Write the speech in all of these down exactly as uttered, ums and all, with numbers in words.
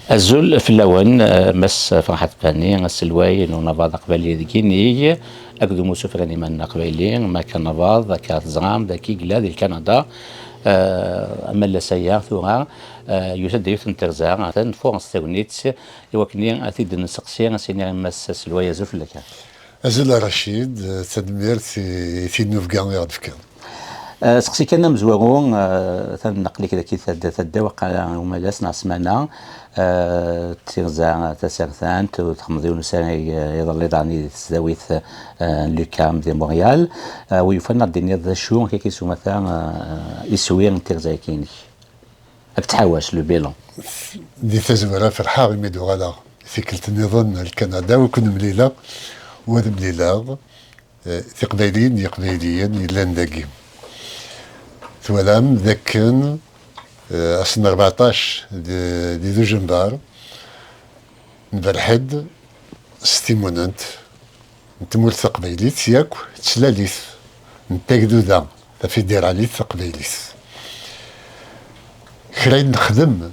Azul fell-awen, eh, Mass Ferḥat Fani, aselway n unabaḍ aqbayli deg yinig, akked umussu n yiman aqbayli, Mac Anabaḍ, akka teẓram, dagi yella di Lkanada. Eh, amalas-aya tura, eh, yusa-d yiwet n terza, atan tfuṛ s tagnit, i wakken ad t-id-nseqsi, ad s-iniɣ i Mass aselway, azul fell-ak. Azul a Racid, eh, tanemmirt i, i tinnubga i ɣ-d-tefkiḍ. Eh, seqsi kan amezwaru, eh, atan aql-ik dagi tad-, tadda, waqila umalas neɣ ssmana, eh, d tirza tasertant, u txedmeḍ yiwen usarag, eh, iḍelli daɣen di tesdawit, eh, n l'UQAM di Montréal. Eh, wi yufan ad d-tiniḍ d acu, kif i s umata, eh, iswi n tirza-agi-inek? Ad k-tḥawac, le bilan. Di tazwara ferḥeɣ imi d-uɣaleɣ tikkelt nniḍen ar Kanada, wi ken-mlileɣ, wa d mlileɣ, eh, tiqbayliyin d yiqbayliyen yellan dagi. Twalam d akken, eh, ass n rbeɛṭac di, di Dujenber, nberreḥ-d s timunent n tmurt taqbaylit yakk d tlalit n tagduda tafidiralit taqbaylit. Kra i nexdem,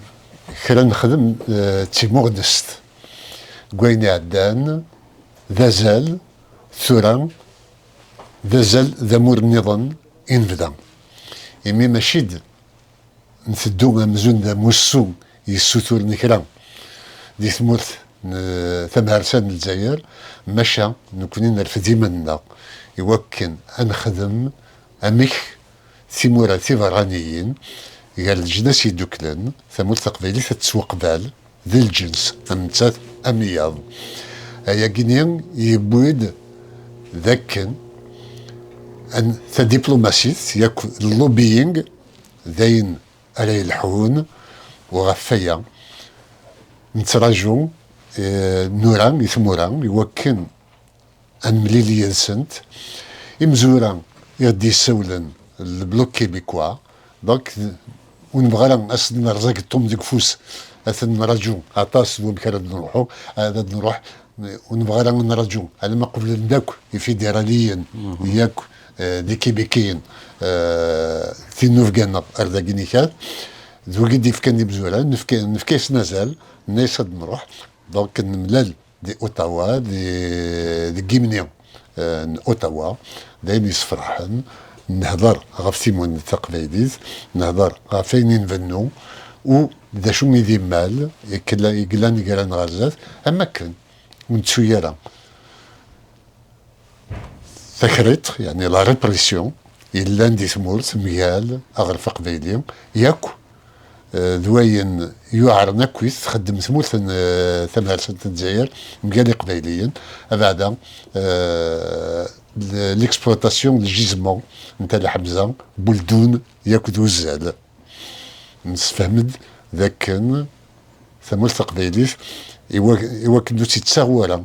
kra nexdem, eh, d timuɣnest deg wayen iɛeddan, d azal tura, d azal d amur nniḍen i nebda. Imi mačči d nteddu amzun d amussu yessuturen kra di tmurt n tamharsa n Lezzayer, maca nekkni nerfed iman-nneɣ i wakken ad nexdem amek timura tiberraniyin gar leǧnas yeddukklen, tamurt taqbaylit ad tettwaqbal d lǧens am nettat am wiyaḍ. Ayagi-nni yewwi-d d akken an-, tadiplumasit yakk lobbying d ayen ara yelḥun, u ɣef waya nettraǧu, eh, nura i tmura i wakken ad nemlil yid-sent. Imezwura i ɣ-d-yessawlen le Bloc québécois, donc, ur nebɣi ara ad sen-nerẓ ageṭṭum deg ufus, ad ten-nraǧu aṭas d wamek ara d-nruḥu, ad d-nruḥ, ur nebɣi ara ad nraǧu alamma qeblen-d akk ifidiriyen, yakk, eh, d ikibikkiyen, eh, tinnubga-nneɣ ar dagi nikat, d wigi d-yefkan imezwura, nefka, nefka-yasen azal, nenna-yas ad nruḥ, donc nemlal di Ottawa, di, deg yimni, eh, n Ottawa, d ayen yessefraḥen. Nehder ɣef timunent taqbaylit, nehder ɣef ayen i nbennu, u d acu i d imal i kla-, i yellan gar-aneɣ ar zdat, am akken ur nettu ara takriṭ, yeɛni la répression, yellan di tmurt mgal aɣref aqbayli yakk, eh, d wayen yuɛren akkit txeddem tmurt n, eh, tamharsant n Lezzayer mgal iqbayliyen, abeɛda, eh, l-, l'exploitation n le gisement n Tala Ḥemza, Buldun yakk d Uzzal. Nessefhem-d d akken tamurt taqbaylit i wa-, i wakken ur tt-yettaɣ wara,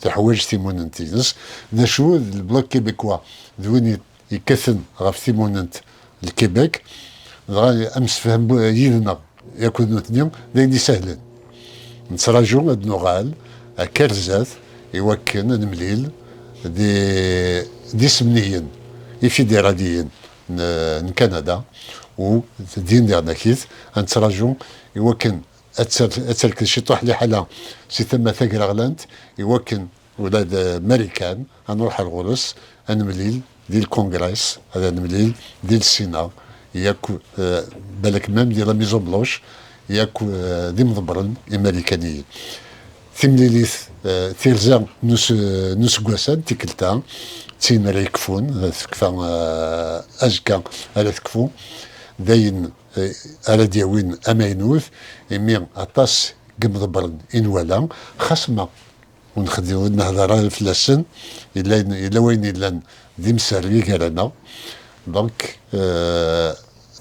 teḥwaǧ timunent-ines. D acu d le Bloc québécois? D win i-, yekkaten ɣef timunent n Lkibek, dɣa amsefham bu-, yid-neɣ akked nutni d ayen isehlen. Nettraǧu ad nuɣal akka ar zdat i wakken ad nemlil d, d isemniyen ifidiraliyen n, n Kanada, u din diɣen akit ad nettraǧu i wakken ad ter-, ad terked ciṭuḥ liḥala si tama tagraɣlant, i wakken ula d Marikan ad nruḥ ar ɣur-s, ad nemlil di lkungres, ad nemlil di lsina, yakk, eh, balak même di la Maison Blanche, yakk, eh, d imḍebbren imarikaniyen. Timlilit, eh, tirza n us-, n useggas-a, n tikkelt-a, d tin ara yekfun, eh, tekfa, eh, azekka ara tekfu, d ayen eh, ara d-yawin amaynut, imi aṭas n yimḍebbren i nwala, xas ma ur nxeddi-, ur nehder ara fell-asen, yella, yella wayen yellan d imserri gar-aneɣ. Donc, eh,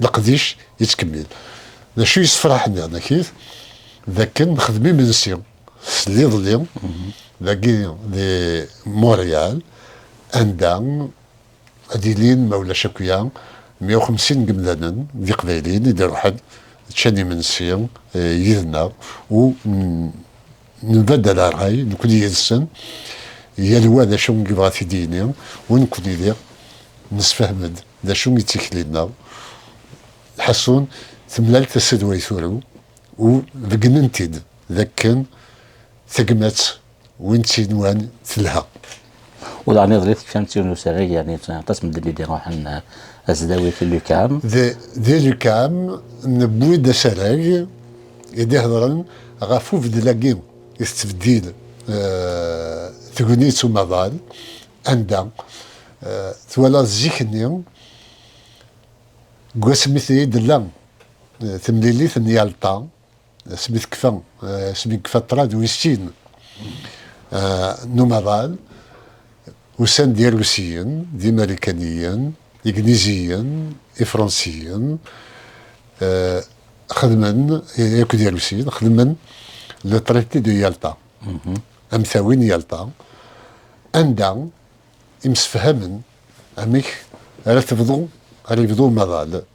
leqdic yettkemmil. D acu yessefraḥen yerna kif, d akken nexdem imensi s liḍli, dagi di Montréal, anda ad ilin, ma ulac akya, meyya u xemsin n yemdanen d iqbayliyen i d-iruḥen, ččan imensi, eh, yid-neɣ, u n-, nembaddal ṛṛay, nekkni yid-sen, yal wa d acu i yebɣa ad t-id-yini, u nekkni diɣ nesfehmed d acu i d tikli-nneɣ. Ḥaṣun, temlal tasa d way turew, u beggnen-t-id d akken tagmat win tt-yenwan telha. U daɣen iḍelli tekfam-tt yiwen usarag, yeɛni aṭas n medden i d-iruḥen, eh, ad zdawi di l'UQAM. Di, di l'UQAM newwi-d asarag i d-ihedren ɣef ubeddel-agi i tettbeddil, eh, tegnit umaḍal, anda, eh, twalaḍ zik-nni, deg wasmi i d-tella, eh, temlilit n Yalta, asmi tekfa, eh, asmi yekfa ṭṭrad wis sin, eh, n umaḍal, usan-d Irusiyen, d Imarikaniyen, d Igniziyen, Ifransiyen, eh, xedmen, eh, akked Irusiyen, xedmen le traité de Yalta, amtawi n Yalta, anda imsefhamen amek ara tebḍu, ara yebḍu umaḍal d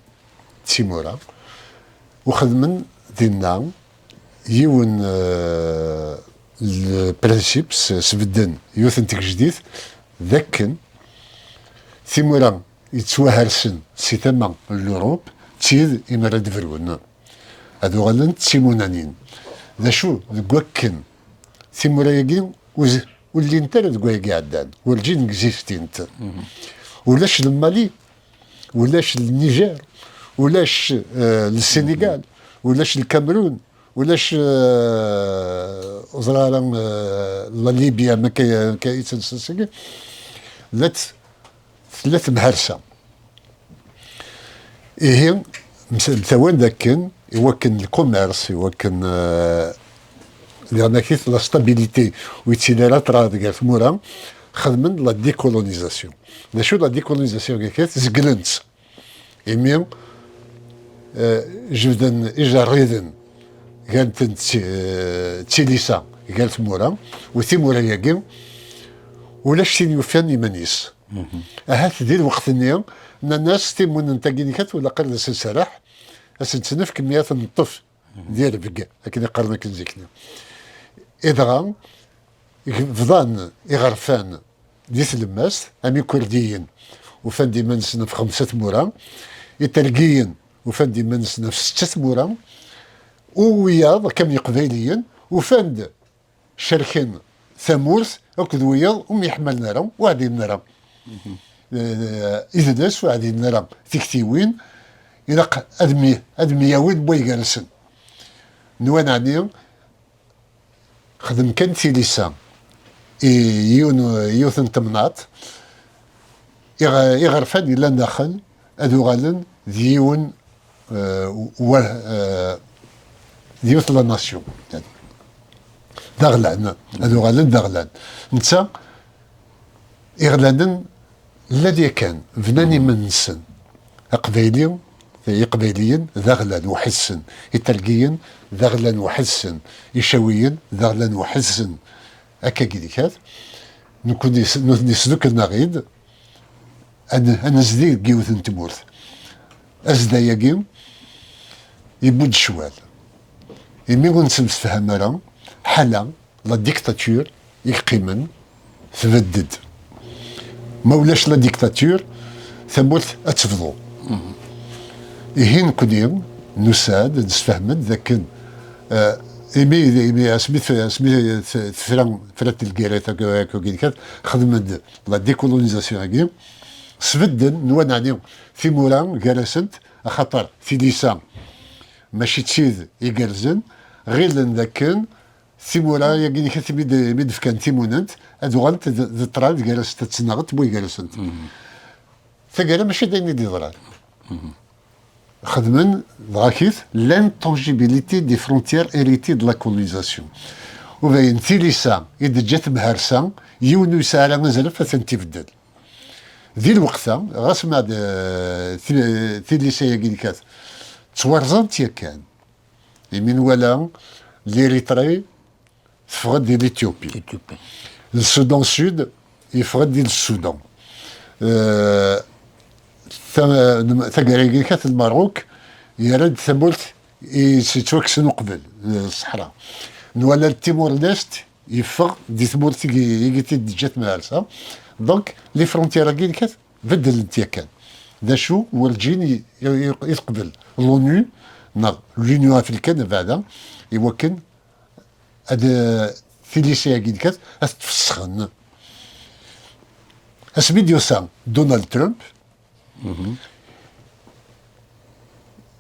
timura, u xedmen dinna yiwen, eh, le principe, s-, sbedden yiwet n tgejdit, d akken timura yettwahersen si tama n l'Europe d tid imi ara d-brun, ad uɣalent d timunanin. D acu, deg wakken timura-agi ur z-, ur llint ara deg wayagi iɛeddan, werǧin existint. Ulac le Mali, ulac le Niger, ulac, eh, le Sénégal, ulac le Cameroun, ulac, eh, ur ẓriɣ ara, eh, la Libye, ma ka-, ka-, yettelsel seg-, la t-, tella temharsa. Ihi, ms-, mtawan dakken, i wakken le commerce, i wakken, eh, diɣen akit la stabilité, ur yettili ara ṭṭrad gar tmura, xedmen la décolonisation. D acu la décolonisation? Akit, zeglen-tt. Imi, eh, jebden ijerriden, gan-ten d ti-, eh, d tilisa gar tmura, u timura-agi, ulac tin yufan iman-is. Ahat di lweqt-nni, nnan-as timunent-agi nkat, ur ilaq ara ad as-nserreḥ, ad sen-tt-nefk mi ad ten-neṭṭef di rrebg, akken i qqaren akken zik-nni. I dɣa, g-, bḍan iɣerfan di tlemmast, am Ikurdiyen, ufan-d iman-nsen ɣef xemsa tmura, Itergiyen, ufan-d iman-nsen ɣef setta tmura, u wiyaḍ, akka am Yiqbayliyen, ufan-d cerken tamurt akked wiyaḍ ur myeḥmalen ara, ur ɛdinen ara. Eh, idles ur ɛdinen ara tiktiwin, ilaq ad mye-, ad myawin way gar-asen. Nwan ɛni xdem kan tilisa i yiwen, yiwet n temnaḍt, iɣ-, iɣerfan yellan daxel ad uɣalen d yiwen, eh, wa-, eh, d yiwet la nation. D aɣlan, ad uɣalen d aɣlan. Netta, iɣlanen, llan yakan, bnan iman-nsen. Aqbayli, Iqbayliyen d aɣlan weḥd-sen, Itergiyen d aɣlan weḥd-sen, Icawiyen d aɣlan weḥd-sen. Akka gidikat, nekkni s-, nutni sdukren-aɣ-id, ad, ad nezdi deg yiwet n tmurt. Azday-agi yewwi-d ccwal. Imi ur nettemsefham ara, ḥala la dictature i yeqqimen tbedd-d. Ma ulac la dictature, tamurt ad tebḍu. Ihi nekkni nusa-d, nesfehmed d akken, eh, imi, imi asmi t-, asmi t-, tefra, tefra telgirat akkagi, xedmen-d la décolonisation-agi, sbedden, nwan ɛni timura gar-asent, axaṭer tilisa mačči d tid igerrzen, ɣilen d akken timura-agi-nni mi d-, mi d-fkan timunent, ad uɣalent d, d ṭṭrad gar-asent, ad tenɣent way gar-asent. Taggara mačči d ayen i d-yeḍran. Xedmen dɣa-kit l'intangibilité des frontières héritées de la colonisation. U dayen tilisa i d-teǧǧa temharsa, yiwen ur yesɛi ara azref ad tent-ibeddel. Di lweqt-a, ɣas ma d, eh, ti-, tilisa-agi-nni ttwarẓant yakan. Imi nwala l'Érythrée teffeɣ-d di l'Éthiopie. L'Éthiopie. Le Soudan Sud yeffeɣ-d di le Soudan. Eh, ta-, taggara-agi kat Lmerruk yerra-d tamurt i s-yettwakksen uqbel, eh, ṣṣeḥra. Nwala Timor Leste yeffeɣ di tmurt i, i t-id-teǧǧa temharsa. Donc, les frontières-agi kat beddlent yakan. D acu werǧin i, i, i teqbel l'ONU neɣ l'Union africaine abeɛda i wakken ad, eh, tilisa-agi n kat ad t-fesxen. Asmi d-yusa Donald Trump,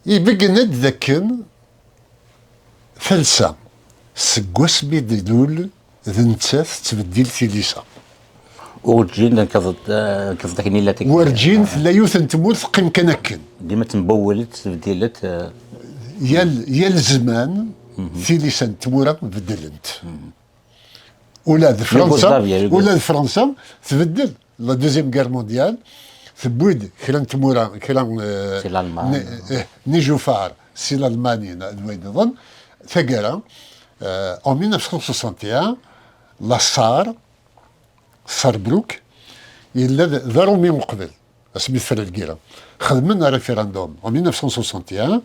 ibeggen-d dakken talsa seg wasmi d-ilul d nettat tettbeddil tilisa. Urǧin nkeẓ-d, eh, nkeẓ-d akken illa tikli. Werǧin tella yiwet n tmurt teqqim kan akken. Dima tembawel-d, tebdil-d, eh, Yal, yal zzman, tilisa n tmura beddlent. Ula d Fransa, Yougoslavie, Yougoslavie. Ula d Fransa tbeddel. La Deuxième Guerre mondiale, tewwi-d kra n tmura, kra, eh, Si l'Allemagne. n, eh, n ijufaṛ si l'Allemagne, d wayen nniḍen. Taggara, eh, en mille neuf cent soixante et un, la Sarre, Sarrebruck, yella d, d Arumi uqbel, asmi tefra lgirra. Xedmen référendum en mille neuf cent soixante et un,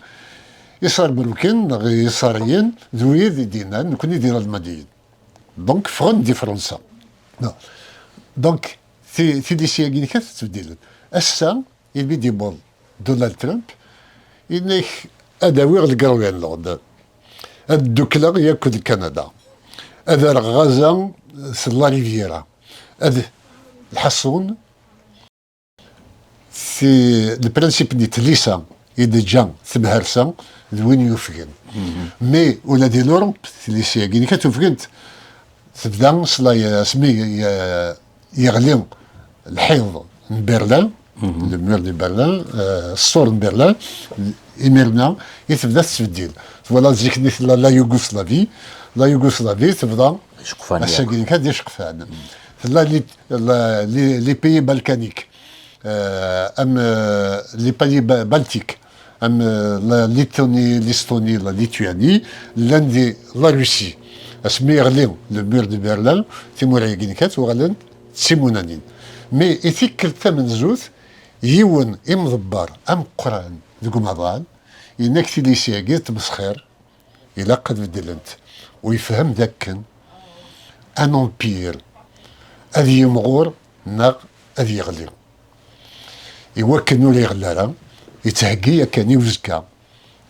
Isarbruken neɣ Isariyen d wid i d-yennan nekkni d Ilalmaniyen. Donc, ffɣen di Fransa. Non. Donc, ti-, tilisi-agi-nnek ad tettbeddilent. Ass-a, imi d-yewweḍ Donald Trump, yenna-k ad awiɣ le Groenland, ad ddukleɣ yakk d Kanada, ad rreɣ Gaza s la Riviera, ad lḥaṣun, si le principe-nni n tlisa i d-teǧǧa temhersa d win yufgen. Mais ula di l'Europe, tlisa-agi-nnek ad tufgent. Tebda s la, asmi ye-, yeɣli lḥiḍ n Berlin, le mur de Berlin, euh, ṣṣur n Berlin, imir-nni i tebda tettbeddil. Twalaḍ zik-nni tella la Yougoslavie, la Yougoslavie tebda Iceqfan ass-agi-nnek d iceqfan. Tella les, la, les, les pays balkaniques, euh, am, euh, les pays ba-, baltiques, am, euh, la Lettonie, l'Estonie, la Lituanie, llan di la Russie. Asmi yeɣli le mur de Berlin, timura-agi-nnek uɣalent d timunanin. Mais i tikkelt tamenzut, yiwen imḍebber ameqqran deg umaḍal, yenna-k tilisi-agi d tmesxir, ilaq ad beddlent. U yefhem dakken un empire ad yimɣur neɣ ad yeɣli. Iwakken ur yeɣli ara, yettheggi yakan i uzekka,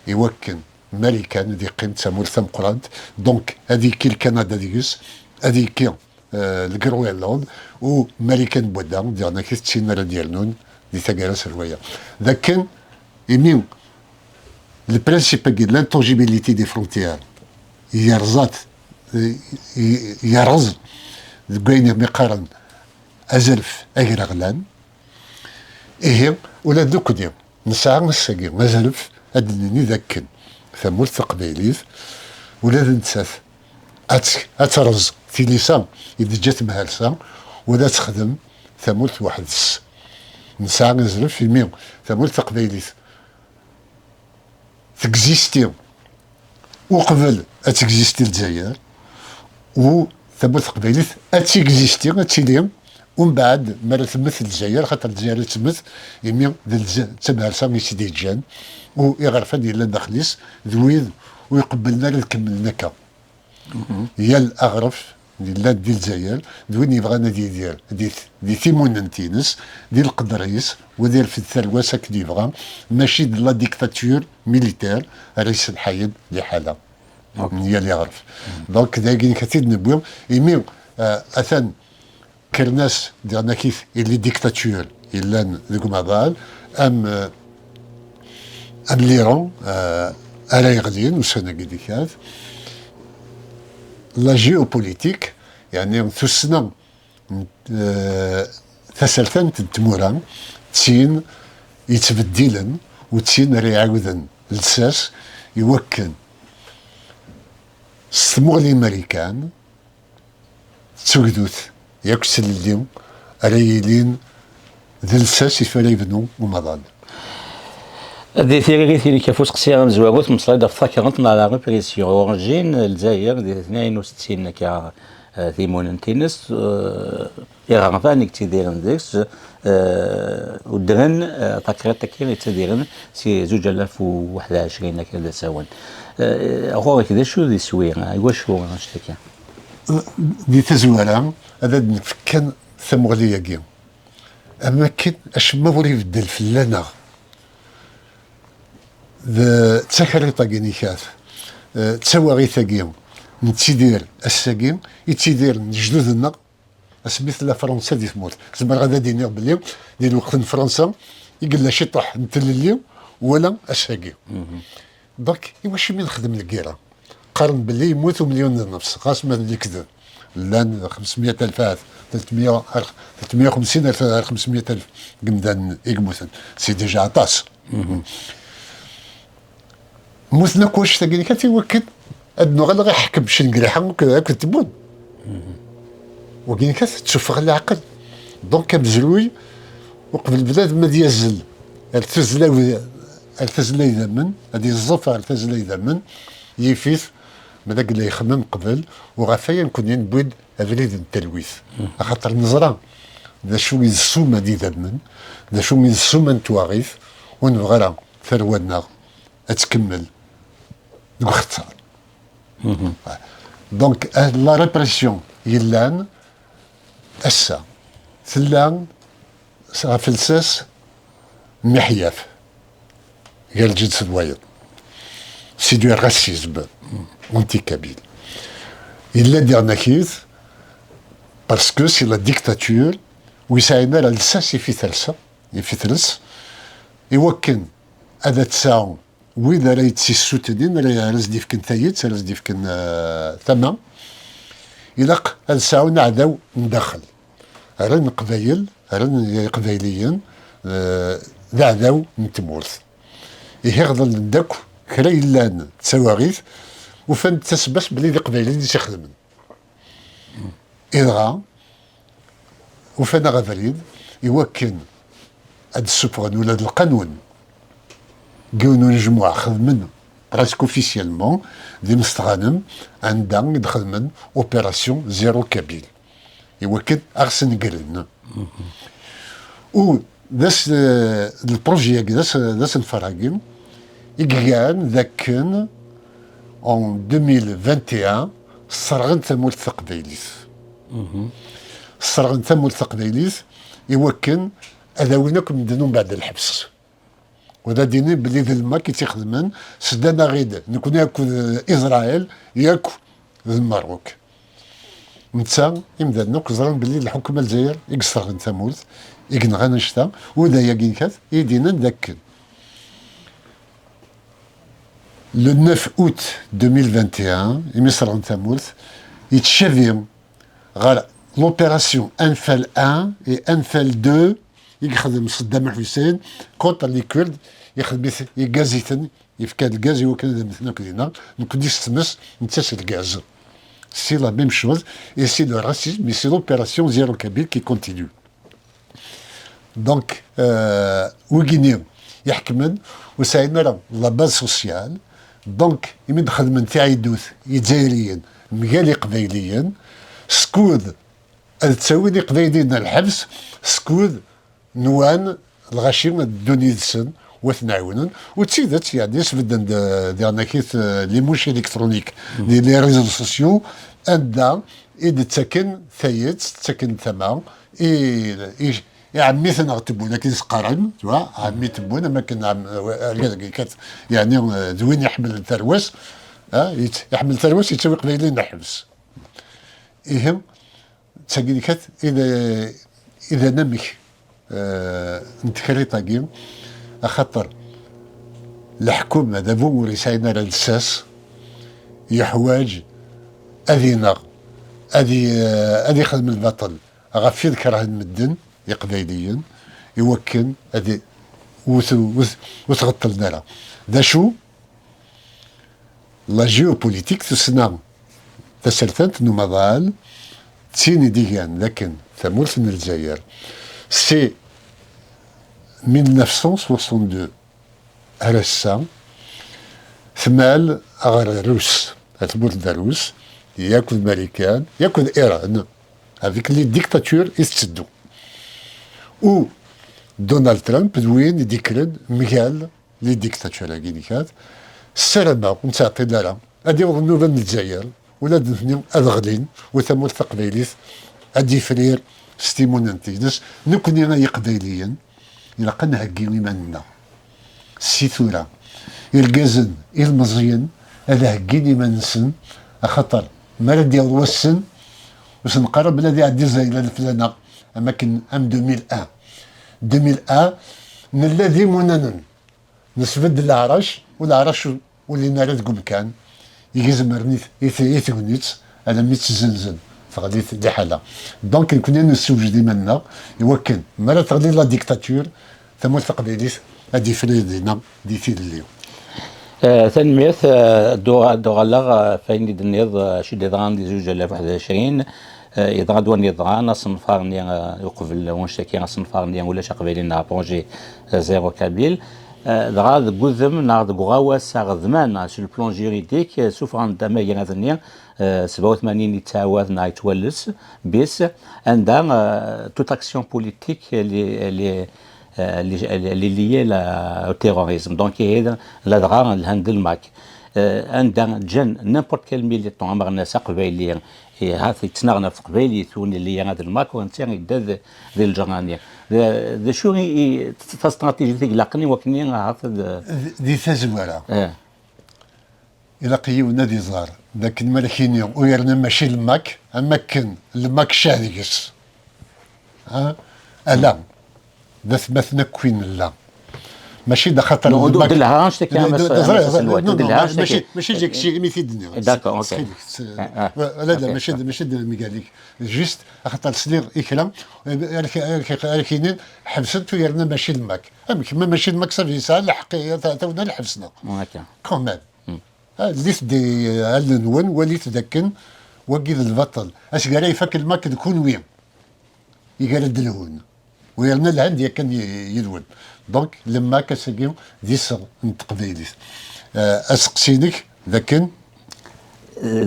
iwakken Marikan ad yeqqim d tamurt tameqqrant, donc ad yekki Lkanada deg-s, ad yekki, euh, le Groenland, u Marikan n wadda, diɣen ak-, d tin ara d-yernun di taggara s rwaya. Dakken, imi le principe-agi, l'intangibilité des frontières, yerẓa-t, eh, yerẓ deg wayen i qqaren azref agraɣlan. Ihi, ula d nekkni nesɛa ass-agi azref ad d-nini dakken tamurt taqbaylit, ula d nettat ad t-, ad terẓ tilisa i d-teǧǧa temhersa, u ad texdem tamurt weḥd-s. Nesɛa azref imi tamurt taqbaylit tegzisti uqbel ad tegzisti Lezzayer, u tamurt taqbaylit ad tegzisti, ad tili, umbeɛd mi ara temmet Lezzayer, xaṭer Lezzayer ad temmet, imi d Lez-, d tamhersa i tt-id-yeǧǧan, u iɣerfan yellan daxel-is d wid ur iqebblen ara ad kemmlen akka. Yal aɣref yellan di Lezzayer, d win yebɣan ad yidir di, di timunent-ines, di leqder-is, u ad irfed tarwa-s akken yebɣa, mačči d la dictature militaire ara yesselḥayen liḥala n yal aɣref. Donc, d ayen akka i d-newwi, imi, euh, atan kkren-as, diɣen-ak-it, i les dictatures yellan deg umaḍal, am, euh, am l'Iran, euh, ara yeɣlin ussan-agi d-ikad. La géopolitique, yeɛni tussna n, euh, tasertant n tmura, d tin yettbeddilen, u d tin ara iɛawden lsas, iwakken s tmuɣli n Marikan, d tugdut, yakk s tlelli, ara yilin d lsas i ara yebnu umaḍal. Di tiririt-inek ɣef useqsi amezwaru, temmeslayeḍ ɣef takrant neɣ la répression. Urǧin Lezzayer di tnayen u settin akka, eh, timunent-ines, eh, iɣerfan i yettidiren deg-s, eh, udren, eh, takrant-agi yettadiren si zuǧ alaf u waḥed u ɛecrin akka d asawen. Eh, ɣur-k d acu d iswi, i wacu annect-agi? Di tazwara, ad d-nefk kan tamuɣli-agi. Am akken acemma ur ibeddel fell-aneɣ. D, d takriṭ-agi n ikat, eh, d tawaɣit-agi, nettidir ass-agi, i ttidiren lejdud-nneɣ asmi tella Fransa di tmurt. Zemreɣ ad d-iniɣ belli di lweqt n Fransa i yella ciṭuḥ n tlelli, wala ass-agi. Donc, iwacu mi nexdem lgirra? Qqaren belli yemmut umelyun d nnefs, ɣas ma d lekdeb. Llan xemsmya alef ahat, tretmya, tretmya u xemsin alef ar xemsmya alef n yimdanen i yemmuten. C'est déjà aṭas. Mmuten akk wannect-agi kan i wakken ad nuɣal ɣer ḥkem Cengriḥa akked, akked Tebboune. Wagi kan tettufeɣ leɛqel. Donc, amezruy, uqbel bnadem ad yazzel ar tuzzla, ar tazzla idammen, ad yeẓẓef ar tazzla idammen, yif-it ma d agella yexmem qbel, u ɣef waya nekkni newwi-d abrid n talwit. Axaṭer neẓra d acu i d ssuma n idammen, d acu i d ssuma n twaɣit, ur nebɣi ara tarwa-nneɣ ad tkemmel deg uxeṣṣar. Donc, la répression yellan ass-a, tella ɣef lsas miḥyaf gar lǧens d wayeḍ. C'est du racisme anti-kabyle. Yella diɣen akid, parce que c'est la dictature, ur yesɛin ara lsas ifi telsa, ifi tels, i wakken ad tesɛu wid ara yettissutnin, ara, ara s-d-ifken tayet, ara s-d-ifken, eh, tama, ilaq ad sɛun aɛdaw n daxel. Rran Leqbayel, rran Iqbayliyen, eh, d aɛdaw n tmurt. Ihi ɣeḍlen-d akk kra yellan d tawaɣit, ufan-d tasebbaɣt belli d Iqbayliyen i tt-ixedmen. Idɣa, ufan-aɣ abrid i wakken ad d-ssufɣen ula d lqanun. Deg yiwen unejmuɛ xedmen presque officiellement di Mestɣanem, anda i d-xedmen opération zéro kabyle, i wakken ad ɣ-snegren. U d as-, d lprojet-agi, d as-, d asenfar-agi i igan d akken en deux mille vingt et un sserɣen tamurt taqbaylit. Sserɣen tamurt taqbaylit i wakken ad awin akk medden umbeɛd lḥebs. U ad d-inin belli d lmak i tt-ixedmen, seddan-aɣ-id nekni akked Isṛayil, yakk d Lmerruk. Netta, imdanen akk ẓran belli d lḥukuma n Lezzayer i yesserɣen tamurt, i yenɣan annect-a, u d ayagi kan i d-yennan d akken le neuf août deux mille vingt et un, imi sserɣen tamurt, yettcabi ɣer l'opération Anfal un et Anfal deux i yexdem Saddam Hussein contre les Kurdes, yexdem-it, yeggaz-iten, yefka-d lgaz i wakken ad mmten akk dinna, nekkni s tmes, netta s lgaz. C'est la même chose, et c'est le racisme, et c'est l'opération Zéro Kabyle qui continue. Donc, euh, wigini iḥekmen ur sɛin ara la base sociale. Donc, imi d-xedmen tiɛidut Izzayriyen mgal Iqbayliyen, skud ad ttawin Iqbayliyen ar lḥebs, skud nwan lɣaci ad ddun yid-sen, u ad ten-ɛiwnen. U d tidet, yeɛni, sbedden-d, eh, diɣen akit, eh, les mouches électroniques, di les réseaux sociaux, anda i d-ttaken tayet, ttaken tama i, i, i ɛemmi-tneɣ Tebboune, akken s-qqaren, tu vois, ɛemmi Tebboune, am akken ɛem-, argaz-agi kat, yeɛni, eh, d win iḥemmlen tarwa-s, ah, yett-, iḥemmel tarwa-s, yettawi Iqbayliyen lḥebs. Ihi, d tagi kan i d, i d anamek, eh, n tekriṭ-agi, axaṭer leḥkum adabu ur yesɛin ara lsas, yeḥwaǧ ad ineɣ, ad i-, ad ixdem lbaṭel ɣef wid kerhen medden, Iqbayliyen, i wakken ad i-, ur t-, ur t-, ur t-ɣeṭṭlen ara. D acu? La géopolitique, tussna tasertant n umaḍal, d tin i d-igan d akken tamurt n Lezzayer, si mille neuf cent soixante-deux ar ass-a, tmal ɣer Rrus, ar tmurt n Rrus, yakk d Marikan, yakk d Iran, avec les dictatures i tetteddu. U Donald Trump d win i d-ikkren mgal les dictatures-agi n kat, ssarameɣ ur nettɛeṭṭil ara ad yaweḍ nnuba n Lezzayer, ula d nutni ad ɣlin, u tamurt taqbaylit ad d-yefrir s timunent-ines. Nekkni ay Iqbayliyen, ilaq ad nheggi iman-nneɣ si tura. Irgazen ilmeẓyen ad heggin iman-nsen Axaṭer mi ara d-yaweḍ wass-n, ur s-neqqar ara belli ad iɛeddi zzayla leflana, am akken am deux mille un. Deux mille un, nella d imunanen, nesbedd leɛrac, u leɛrac ur llin ara deg umkan, i izemren i t-, i t-, i tegnit, alammi tt-zzenzen, teɣli liḥala. Donc, nekkni nessewjed iman-nneɣ, i wakken, mi ara teɣli la dictature, tamurt taqbaylit ad ifri dinna di tilelli. Eh, tanemmirt, eh, ad uɣ-, ad uɣaleɣ, eh, ɣef wayen i d-tenniḍ, eh, acu d-yeḍran di zuǧ alaf u ḥdac, eh, yeḍra-d wayen yeḍran, asenfar-nni, eh, uqbel wanect-agi, asenfar-nni ulac aqbayli neɣ projet, eh, zéro kabyle. Eh, dɣa deg udem neɣ deg uɣawas aɣedman, eh, sur le plan juridique, eh, sufɣen-d amagrad-nni, eh, sebɛa u tmanyin yettɛawad neɣ yettwales, bis, anda, eh, toute action politique, elle est, elle est, euh, elle est, elle est liée la, au terrorisme. Donc, ihi, ladɣa lhan d lmak. Euh, anda ǧǧan n'importe quel militant, ameɣnas aqbayli, ihi, hat yettnaɣen ɣef teqbaylit, ur nelli ara d lmak, u netta yedda d, di lǧerra-nni. D, d acu i, i, tastratijit i ilaqen i wakken i, hat d, di tazwara. Eh. Ilaq yiwen ad iẓer d akken mi ara k-iniɣ u yerna mačči lmak, am akken lmak ccah deg-s. Ha? Ala, d atmaten akk i nella. Mačči d axaṭer d lmak. D lha anect-akka, d, d, d, ẓriɣ, ẓriɣ, non, non, mačči, mačči d kečči imi t-id-nniɣ. D'accord, ok. Ttxil-k, tt-, ah, ah, ala, ala, ok, mačči d, mačči d mgal-ik. Juste, axaṭer sliɣ i kra, ar k-, ar k-, ar k-inin, ḥebsen-t u yerna mačči lmak. Amek, ma mačči lmak, ça veut dire yesɛa lḥeqq, ta-, tawna lḥebs-nneɣ. Quand même. Ah, llit-d i allen-nwen, walit d akken wagi d lbaṭel. Asgar ay ifak lmak d kunwi i gar ad d-lhun. U yerna lhan-d yakan y-, yid-wen. Donc, lmak ass-agi d iseɣ n teqbaylit. Ah, aseqsi-inek d akken.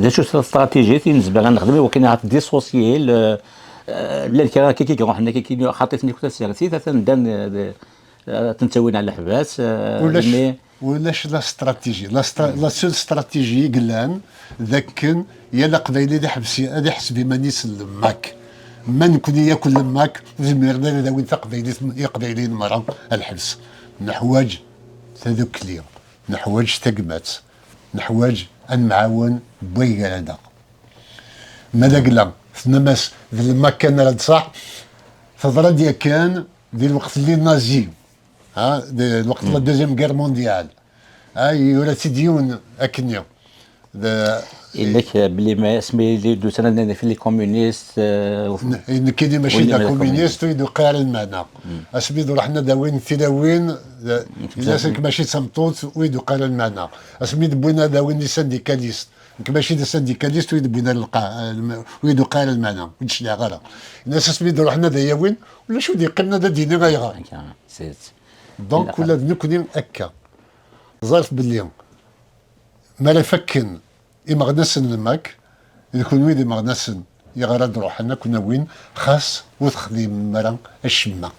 D acu tastratijit i nezmer ad nexdem i wakken ad dissocier, eh, eh, llan kra akka i iruḥen akka, xaṭi-ten akk tasertit, atan ddan, eh, ad ten-ttawin ɣer leḥbas, eh, ulac, ulac la stratégie. La stra-, la seule stratégie i yellan, d akken yal aqbayli ad iḥbes, ad iḥseb iman-is n lmak. Ma nekni yakk n lmak, ur zmiren ara ad awin taqbaylit, iqbayliyen merra ɣer lḥebs. Neḥwaǧ tadukli, neḥwaǧ tagmat, neḥwaǧ ad nemɛawen wway gar-aneɣ. Ma d agla, tennam-as d lmak kan ara d-ṣaḥ, teḍra-d yakan di lweqt n les nazis, ha, di lweqt n la Deuxième Guerre mondiale. Ha, yura-tt-id yiwen akkenni. D- Yenna-k belli ma asmi d-usan ad nini les communistes, eh, nekkini mačči d akumyunist, ur yi-d-uqiɛ ara lmeɛna. Asmi d-ruḥen ad awin tilawin, d- yenna-as nekk mačči d tameṭṭut, ur yi-d-uqiɛ ara lmeɛna. Asmi d-wwin ad awin les syndicalistes, nekk mačči d asindikalist, ur yi-d-wwin ara lqaɛ, ur yi-d-uqiɛ ara lmeɛna, ur d-cliɛeɣ ara. Yenna-as asmi d-ruḥen ad ay-awin, ulac ur d-yeqqimen ad d-yini ayɣer. Donc, ula d nekkni akka. Ẓret belli mi ara fakken imeɣnasen n lmak, d kunwi d imeɣnasen, yeɣra d-ruḥen ad ken-awin, xas ur texdimem ara acemma.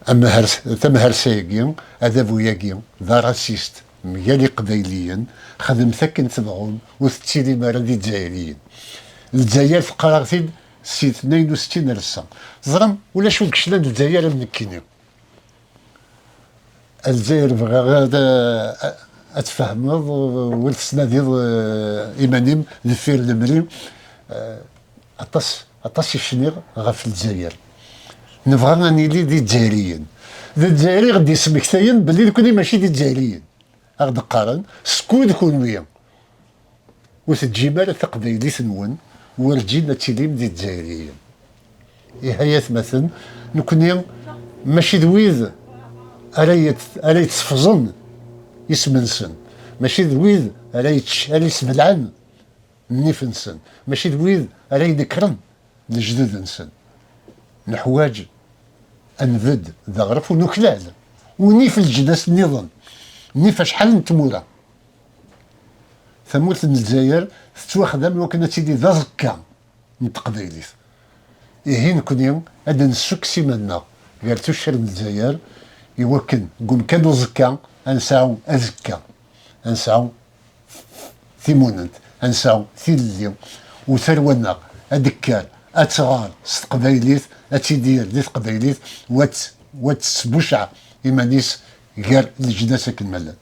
Amhers-, tamhersa-agi, adabu-agi, d arasist mgal iqbayliyen, xedmet akken tebɣum, ur tettilim ara d izzayriyen. Lezzayer teqqar-aɣ-t-id si tnayen u settin ar ass-a. Teẓram, ulac ur deg-clan Lezzayer am nekkini. A Lezzayer, bɣiɣ ad, ad tfehmeḍ, wala tettnadiḍ, eh, iman-im deffir lemri. Eh, aṭas, aṭas i cniɣ ɣef Lezzayer. Nebɣa ad nili d Izzayriyen. D Lezzayer i ɣ-d-yesmektayen belli nekni mačči d Izzayriyen. A ɣ-d-qqaren, skud kunwi ur teǧǧim ara taqbaylit-nwen, werǧin ad tilim d Izzayriyen. Ihi ay atmaten, nekkni mačči d wid ara yet-, ara yettefẓen isem-nsen, mačči d wid ara yečč-, ara yesbelɛen nnif-nsen, mačči d wid ara inekren lejdud-nsen. Neḥwaǧ ad nbedd d aɣref u nuklal, u nif leǧnas nniḍen, nif acḥal n tmura. Tamurt n Lezzayer tettwaxdam iwakken ad tili d aẓekka n teqbaylit. Ihi nekni ad d-nessukkes iman-nneɣ gar tuccar n Lezzayer, iwakken deg umkan uẓekka ad nesɛu azekka, ad nesɛu timunent, ad nesɛu tilelli, u tarwa-nneɣ ad d-tekker, ad tɣer s teqbaylit, ad tidir di teqbaylit, u ad t-, u ad tesbucɛeɣ iman-is gar leǧnas akken ma llan.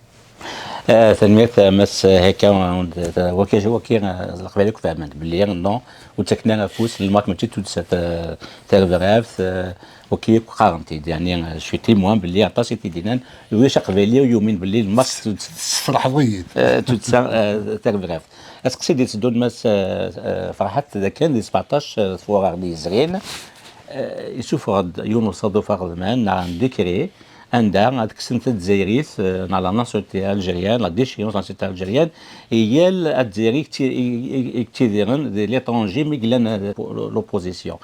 Ah, tanemmirt, ah, Mass Heka, ah, waki, waki, ah, Leqbayel akk fehmen belli, non, ur ttaken ara afus, lmark mačči d tuddsa ta-, tarebrabt, ah, waki akk qqaren-t-id, yeɛni, ah, je suis témoin belli aṭas i t-id-yennan, ulac aqbayli ur yumin belli lmark d tuddsa, tessefraḥeḍ-iyi-d, ah, d tuddsa, ah, tarebrabt. Aseqsi d-itteddun, Mass, ah, ah, Ferḥat, d akken di sbeɛṭac, ah, tfurar-nni yezrin, ah, yessufeɣ-d yiwen usaḍuf aɣedman, neɣ un décret, anda ad kksen tazzayrit, eh, neɣ la nationalité algérienne, la déchéance de la nationalité algérienne, i yal azzayri i yetti-, i, i, i yettidiren di l'étranger mi yellan, eh, l'opposition.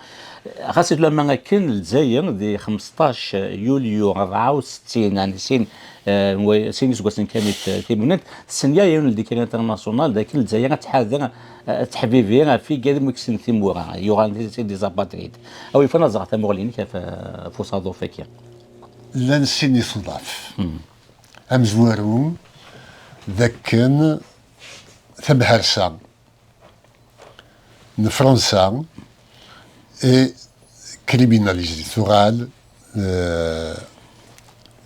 Ɣas ulamma akken, Lezzayer di xmesṭac yulyu rebɛa u settin, ɛni sin, eh, wa-, sin iseggasen kan i t-, timunent, tessenyaɛ yiwen le décret international d akken Lezzayer ad tḥader, eh, ad teḥbibi ɣef wigad mi kksen timura, yuɣalen d, d des apatrides. Awi fan ad ẓreɣ tamuɣli-inek ɣef, ɣef usaḍuf-agi. Llan sin isuḍaf. Amezwaru, d akken tabhersa n Fransa i criminalisée, tuɣal, eh,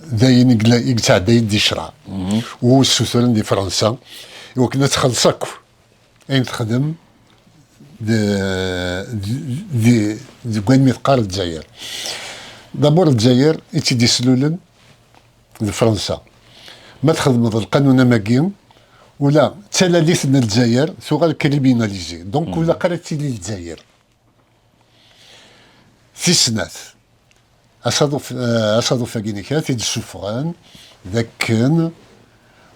d ayen i yella, i yetɛeddayen di ccreɛ. U ssutren di Fransa i wakken ad txelleṣ akk ayen texdem d, d, d, deg wayen mi teqqar Lezzayer. D'abord, Lezzayer i tt-id-islulen d Fransa. Ma txedmeḍ lqanun am wagi, ula d talalit n Lezzayer tuɣal criminalisée. Donc, ur ilaq ara ad tili Lezzayer. Tis snat, asaḍuf, eh, asaḍuf-agi-inek ara t-id-ssuffɣen d akken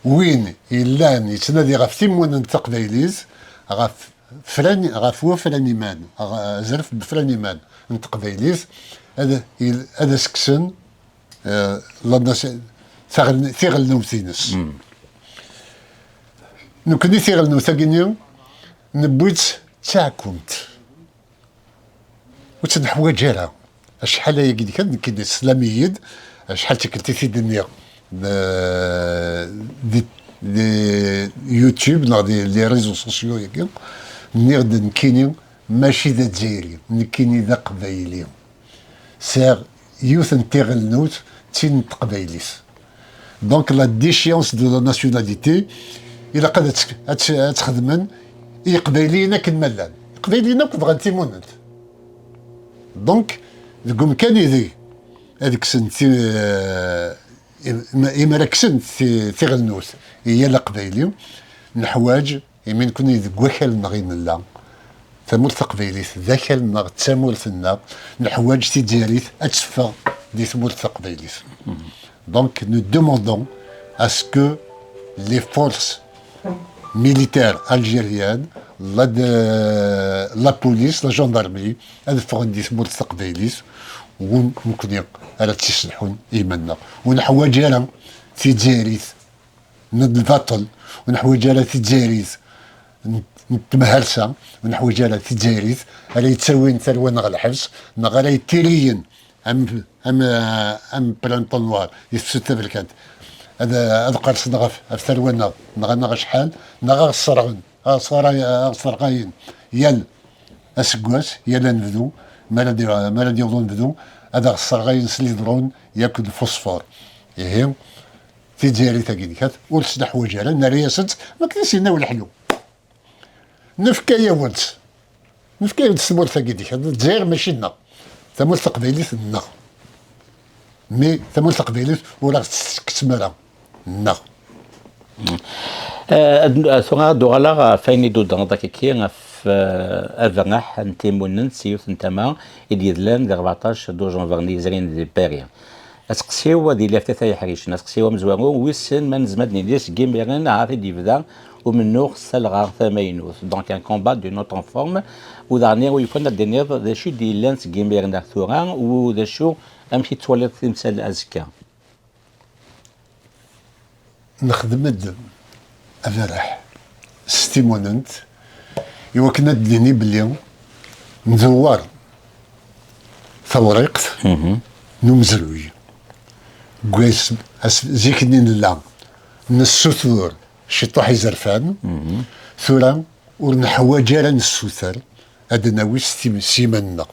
win yellan yettnadi ɣef timunent taqbaylit, ɣef fran, ɣef wafran iman, ɣ-, azref n wafran iman n teqbaylit, ad, il-, ad as-kksen, eh, la nas-, taɣel-, tiɣelnut-ines. Nekkni tiɣelnut-agi-nni newwi-tt d taɛkumt. Ur tt-neḥwaǧ ara. Acḥal ayagi d kan nekkini teslam-iyi-d, acḥal tikkelt i t-id-nniɣ, eh, di, di YouTube neɣ di les réseaux sociaux-agi, nniɣ-d nekkini mačči d Azzayri, nekkini d Aqbayli. Sɛiɣ yiwet n tiɣelnut, d tin n teqbaylit. Donc, la déchéance de la nationalité, ilaq ad tt-, ad tt-, ad tt-xedmen i Iqbayliyen akken ma llan. Iqbayliyen akk bɣan timunent. Donc, deg umkan ideg ad kksen ti-, eh, im-, im-, imra kksen ti-, tiɣelnut i yal Aqbayli, neḥwaǧ, imi nekkni deg wakal-nneɣ i nella, tamurt taqbaylit d akal-nneɣ, d tamurt-nneɣ, neḥwaǧ Tizzayrit ad teffeɣ di tmurt taqbaylit. Donc, nous demandons à ce que les forces militaires algériennes, la, de, la police, la gendarmerie, ad ffɣen di tmurt taqbaylit, u nekkni ara tt-isselḥun i iman-nneɣ. Ur neḥwaǧ ara Tizzayrit n lbaṭel, ur neḥwaǧ ara Tizzayrit n, n temhersa, ur neḥwaǧ ara Tizzayrit ara yettawin tarwa-nneɣ ɣer lḥebs, neɣ ara yettiriyen am, am, am printemps noir, di tefsut taberkant. Ad, ad qersen ɣef, ɣef tarwa-nneɣ, neɣ, neɣ acḥal, neɣ ad ɣ-sserɣen, ad ɣ-sserɣay-, ad ɣ-sserɣayen yal aseggas, yal anebdu, mi ara d-, mi ara d-yaweḍ unebdu, ad aɣ-sserɣayen s lidrun yakk d lfusfur. Ihi, Tizzayrit-agi-nnek, ur tt-neḥwaǧ ara, nerra-yasent, makken i s-yenna uleḥlu. Nefka-yawen-tt. Nefka-yawen-tt tmurt-agi-nnek. Lezzayer mačči nneɣ. Tamurt taqbaylit nneɣ. Mi tamurt taqbaylit ur aɣ-tt-teskkem ara. Nneɣ. Eh, ad, tura ad uɣaleɣ ɣef wayen i d-tuddreḍ akka-ki, ɣef, eh, aberraḥ n timunent s yiwet n tama i d-yedlan di rbeɛṭac du janvier-nni yezrin di Paris. Aseqsi-w ad yili ɣef tata yeḥricen, aseqsi-w amezwaru, wissen ma nezmer ad nini seg imiren ahat i d-yebda umennuɣ s talɣa tamaynut, donc un combat d'une autre forme, u daɣen i yufan ad d-tiniḍ d acu i d-yellan seg imiren ar tura, u d acu, amek i tettwaliḍ timsal azekka? Nexdem-d aberraḥ s timunent i wakken ad d-nini belli ndewwer tawriqt n umezruy. Deg wass, as-, zik-nni nella nessutur ciṭuḥ izerfan, tura ur neḥwaǧ ara nessuter, ad d-nawi s tim-, s yiman-nneɣ.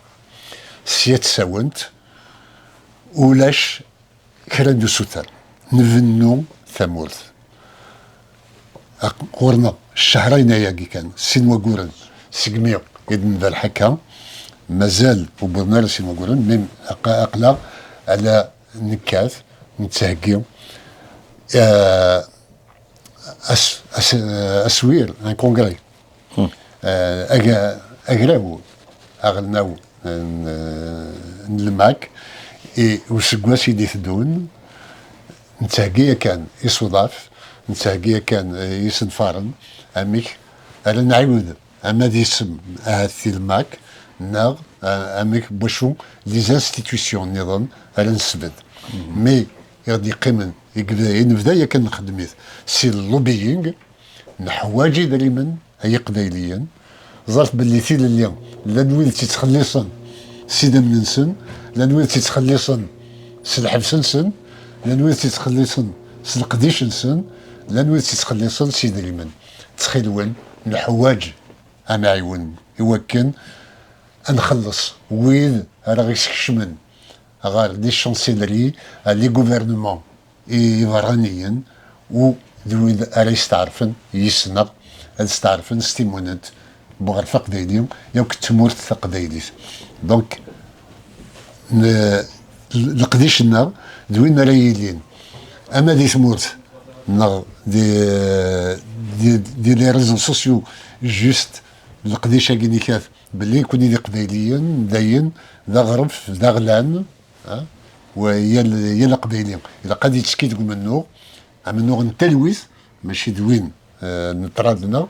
Sya d tasawent, ulac kra n usuter. Nbennu tamurt. Ɣur-neɣ ccehrayen ayagi kan, sin wagguren segmi i d-nberreḥ akka, mazal ur wwiḍen ara sin wagguren, mi aq-, aql-aɣ ala nekkat, nettheggi, eh, as-, as-, aswir, un congrès. Eh, aga-, agraw aɣelnaw n, n lmak, i useggas i d-iteddun, nettheggi yakan isuḍaf, nettheggi yakan, eh, isenfaren, amek ara nɛiwed ama d isem ahat i lmak, neɣ, eh, amek n wacu les institutions nniḍen ara nesbedd. Mi i ɣ-d-yeqqimen i yebda, i nebda yakan nxeddem-it si lobbying, neḥwaǧ idrimen ay iqbayliyen. Ẓret belli tilelli, llan wid tt-ittxelliṣen s idammen-nsen, llan wid tt-ittxelliṣen s lḥebs-nsen, llan wid tt-ittxelliṣen s leqdic-nsen, llan wid tt-ittxelliṣen s idrimen. Ttxil-wen, neḥwaǧ ad nɛiwen i wakken ad nxelleṣ wid ara ɣ-iskecmen ɣer les chancelleries, les gouvernements i iberraniyen, u d wid ara yesteɛṛfen yis-neɣ, ad steɛṛfen s timunent n uɣref aqbayli yakk d tmurt taqbaylit. Donc, n-, leqdic-nneɣ d win ara yilin ama di tmurt neɣ di, di, di les réseaux sociaux, juste leqdic-agi nikat belli nekni d Iqbayliyen, dayen, d aɣref, d aɣlan, ha? Wa yal, yal Aqbayli ilaq ad yettekki deg umennuɣ, amennuɣ n talwit, mačči d win, eh, n ṭṭrad-nneɣ,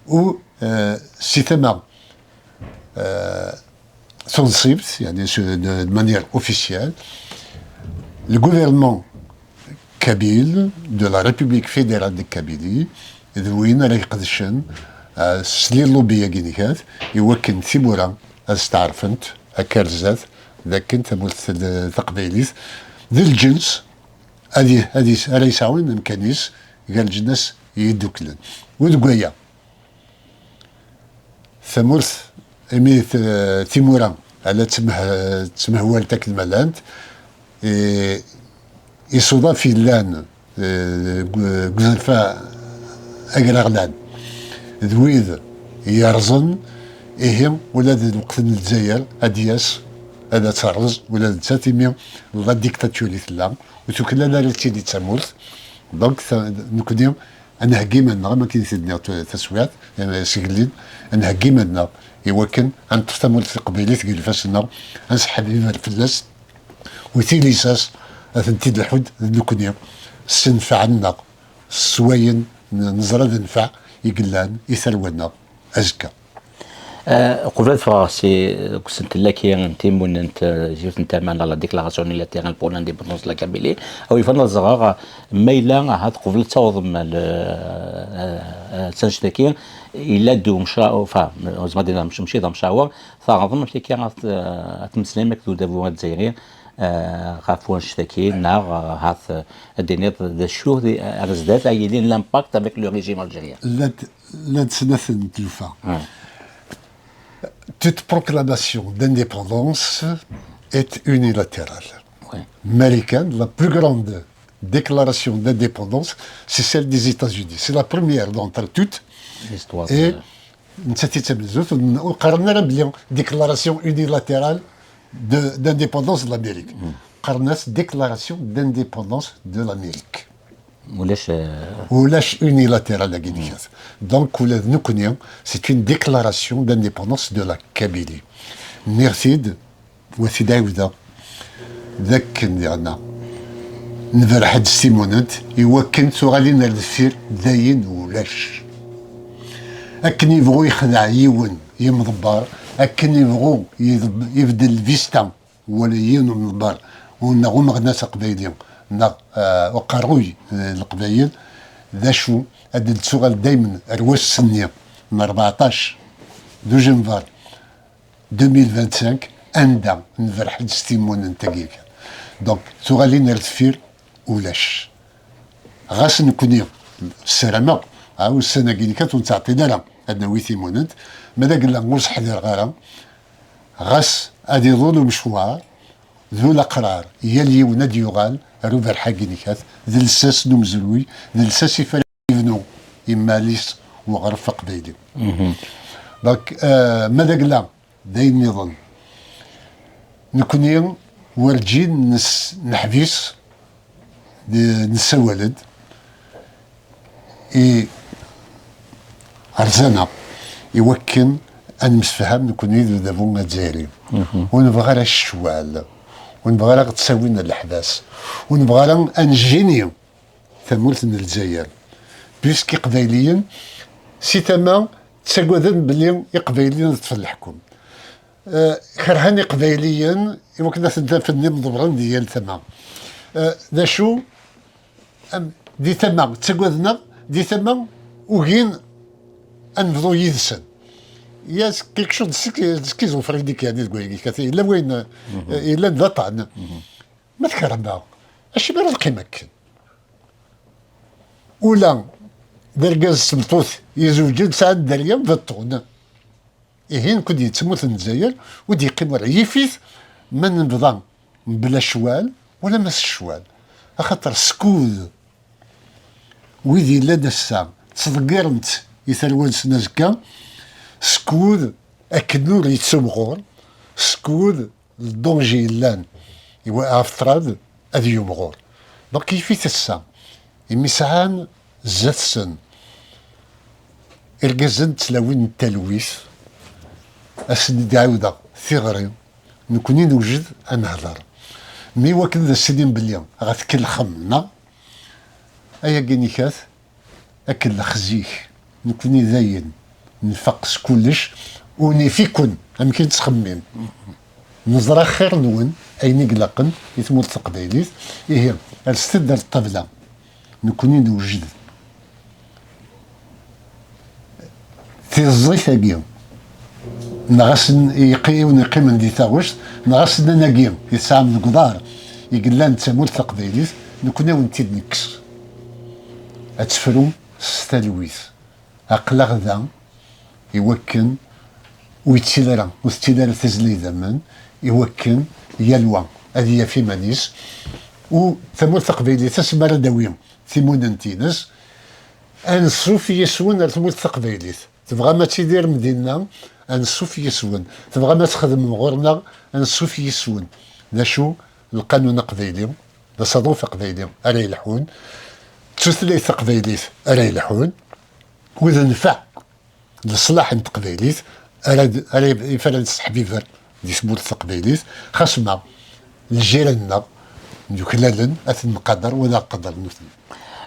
u, eh, si tama, eh, tunṣibt, yani, de, de manière officielle, le gouvernement kabyle de la République fédérale de Kabylie, d win ara iqedcen, eh, s les lobbies-agi nikat, i wakken timura ad steɛrfent akka ar zdat, d akken tamurt taqbaylit d lǧens ad i-, ad is-, ara yesɛun amkan-is gar leǧnas yedduklen. U deg waya, tamurt, imi t-, timura ala ttemh-, ttemhwalt akken ma llant, i, isuḍaf yellan, eh, deg, deg uzelfa agraɣlan d wid yerẓen, ihi ula d lweqt n Lezzayer ad d-yas, ad terreẓ ula d nettat, imi la dictature i tella, ur tuklal ara ad tili d tamurt. Donc, ta-, nekni ad nheggi iman-nneɣ, am akken i t-id-nniɣ t-, taswiɛt, eh, sgellin, ad nheggi iman-nneɣ i wakken ad neṭṭef tamurt taqbaylit deg ifassen-nneɣ, ad nseḥbiber fell-as, u tilisa-s ad tent-id-lḥudd d nekni, s nnfeɛ-nneɣ, s wayen n-, neẓra d nnfeɛ i yellan i tarwa-nneɣ azekka. Eh, qbel ad ffɣeɣ si, deg usentel-agi n timunent, eh, yiwet n tama neɣ la déclaration unilatérale pour l'indépendance de la Kabylie, awi fan ad ẓreɣ, eh, ma yella ahat qbel ad tawḍem l-, eh, eh, s annect-agi, yella-d umca-, enfin, zma dina mc-, mačči d amcawer, tɛerḍem amek akka ad, eh, ad temmeslayem akked udabu azzayri, eh, ɣef wannect-agi, neɣ, eh, ahat, eh, ad d-tiniḍ d acu di, ar zdat ay yilin l'impact avec le régime algérien. Llant, llant snat n tlufa. Ah. Toute proclamation d'indépendance est unilatérale. Oui. Américaine, la plus grande déclaration d'indépendance, c'est celle des États-Unis. C'est la première d'entre toutes. L'histoire. Et de nettat i d tamenzut, ur qqaren ara belli déclaration unilatérale de, d'indépendance de l'Amérique. Qqaren-as déclaration d'indépendance de l'Amérique. Ulac, euh, ulac unilatéral-agi. Donc, ula d nekni, c'est une déclaration d'indépendance de la Kabylie. Nniɣ-t-id, wa t-id-ɛiwdeɣ, d akken diɣna nberreḥ-d s timunent i wakken tuɣalin ar deffir dayen ulac. Akken yebɣu yexdeɛ yiwen yimḍebber, akken yebɣu yedb-, ibeddel lvista wala yiwen umḍebber, u neɣ umeɣnas aqbayli, neɣ, eh, uqerruy, eh, n Leqbayel, d acu ad d-tuɣal daymen ar wass-nni n rbeɛṭac dujenvar deux mille vingt-cinq, anda nberreḥ-d s timunent-agi kan. Donc, tuɣalin ar deffir ulac. Ɣas nekni ssarameɣ, ah, ussan-agi kan ur nettɛeṭṭil ara ad nawi timunent, ma d agella ur seḥdireɣ ara, ɣas ad iḍul umecwar, d ulaqrar, yal yiwen ad d-yuɣal ar uberreḥ-agi nikat, d lsas n umezruy, d lsas i ara yebnu imal-is uɣref aqbayli. Donc, euh, ma d agla d ayen nniḍen, nekni werǧin nes- neḥbis, d- nessawal-d i rrezg-nneɣ i wakken ad nemsefham nekni d udabu azzayri. Ur nebɣi ara ccwal, ur nebɣi ara ad ɣ-d-ttawin leḥbas, ur nebɣi ara ad nejjini tamurt n Lezzayer, puisque Iqbayliyen si tama ttagaden belli Iqbayliyen ad ṭṭfen leḥkem. Eh, kerhen Iqbayliyen i wakken ad ten-afen d imḍebbren di yal tama. Eh, d acu? Am, di tama ttagaden-aɣ, di tama ugin ad nebḍu yid-sen. Il y a quelque chose de schi- de schizophrénique, yani, deg wayagi, kati, yella wayen, eh, yellan d aṭṭan. Ma tkerhem-aɣ, acimi ara neqqim akken? Ula d argaz s tmeṭṭut izewǧen, sɛan dderya, beṭṭun. Ihi, nekk-d yettmut n Lezzayer, ur d-yeqqim ara. Yif-it ma nebḍa mebla ccwal, wala ma s ccwal. Axaṭer skud wid yellan ass-a ttḍeggiren-tt i tarwa-nsen azekka, skud akken ur yettumɣur, skud d danger yellan i wa-, ɣef ṭṭrad ad yumɣur. Donc, yif-it ass-a, imi sɛan zdat-sen irgazen d tlawin n talwit, ad sen-d-ɛawdeɣ tiɣri, nekni newjed ad nehder. Mi wakken ad as-inin belli ɣa tkellxem, neɣ ayagi nikat, akken lexzik, nekni dayen nfaq s kullec, u nif-iken amek i nettxemmim. Neẓra xir-nwen, ayen i ilaqen i tmurt taqbaylit. Ihi, rret-d ar ṭṭabla, nekni newjed. Tiẓẓit-agi, neɣ asen yeqqi-, yiwen yeqqimen di taɣect, neɣ asen-nnan-agi i tesɛam deg uḍar, i yellan d tamurt taqbaylit, nekni ad wen-t-id-nekkes. Ad tefrum s talwit. Aql-aɣ da i wakken ur yettili ara, ur tettili ara tazla idammen, i wakken yal wa ad yaf iman-is, u tamurt taqbaylit, asmi ara d-tawi timunent-ines, ansuf yes-wen ar tmurt taqbaylit. Tebɣam ad tidirem dinna, ansuf yes-wen. Tebɣam ad txedmem ɣur-neɣ, ansuf yes-wen. D acu? Lqanun aqbayli, d asaḍuf aqbayli ara yelḥun, d tutlayt taqbaylit ara yelḥun, u d nnfeɛ, d leṣlaḥ n teqbaylit ara d-, ara yif-, ara nesseḥbiber di tmurt taqbaylit, xas ma ljiran-nneɣ yuklalen ad ten-nqader wala ad qadren nutni.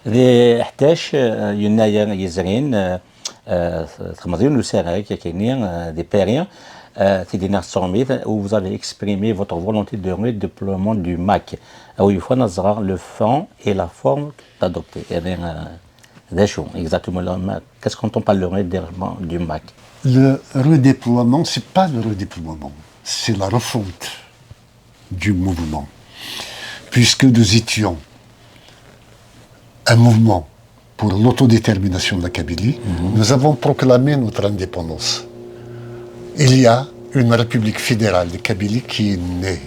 Di ḥdac, eh, yennayer yezrin, eh, eh, txedmeḍ yiwen n usarag, akkenni, eh, di Paris, eh, tiddi-nneɣ tettɣumit, où vous avez exprimé votre volonté de redéploiement du MAK. Awi yufan ad ẓreɣ le fond et la forme adopté. Yani, eh, d acu exactement, le MAK? Qu'est-ce qu'on entend par le redéploiement du MAK? Le redéploiement, c'est pas le redéploiement, c'est la refonte du mouvement. Puisque nous étions un mouvement pour l'autodétermination de la Kabylie, nous avons proclamé notre indépendance. Il y a une république fédérale de Kabylie qui est née.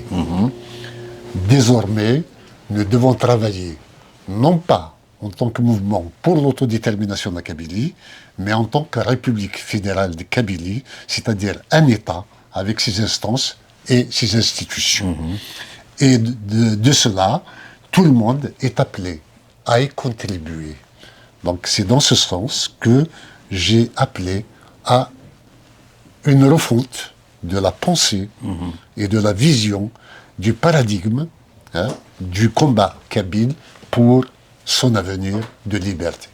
Désormais, nous devons travailler non pas en tant que mouvement pour l'autodétermination de la Kabylie, mais en tant que République fédérale de Kabylie, c'est-à-dire un État avec ses instances et ses institutions. Et de, de, de cela, tout le monde est appelé à y contribuer. Donc c'est dans ce sens que j'ai appelé à une refonte de la pensée et de la vision du paradigme, hein, du combat kabyle pour son avenir de liberté.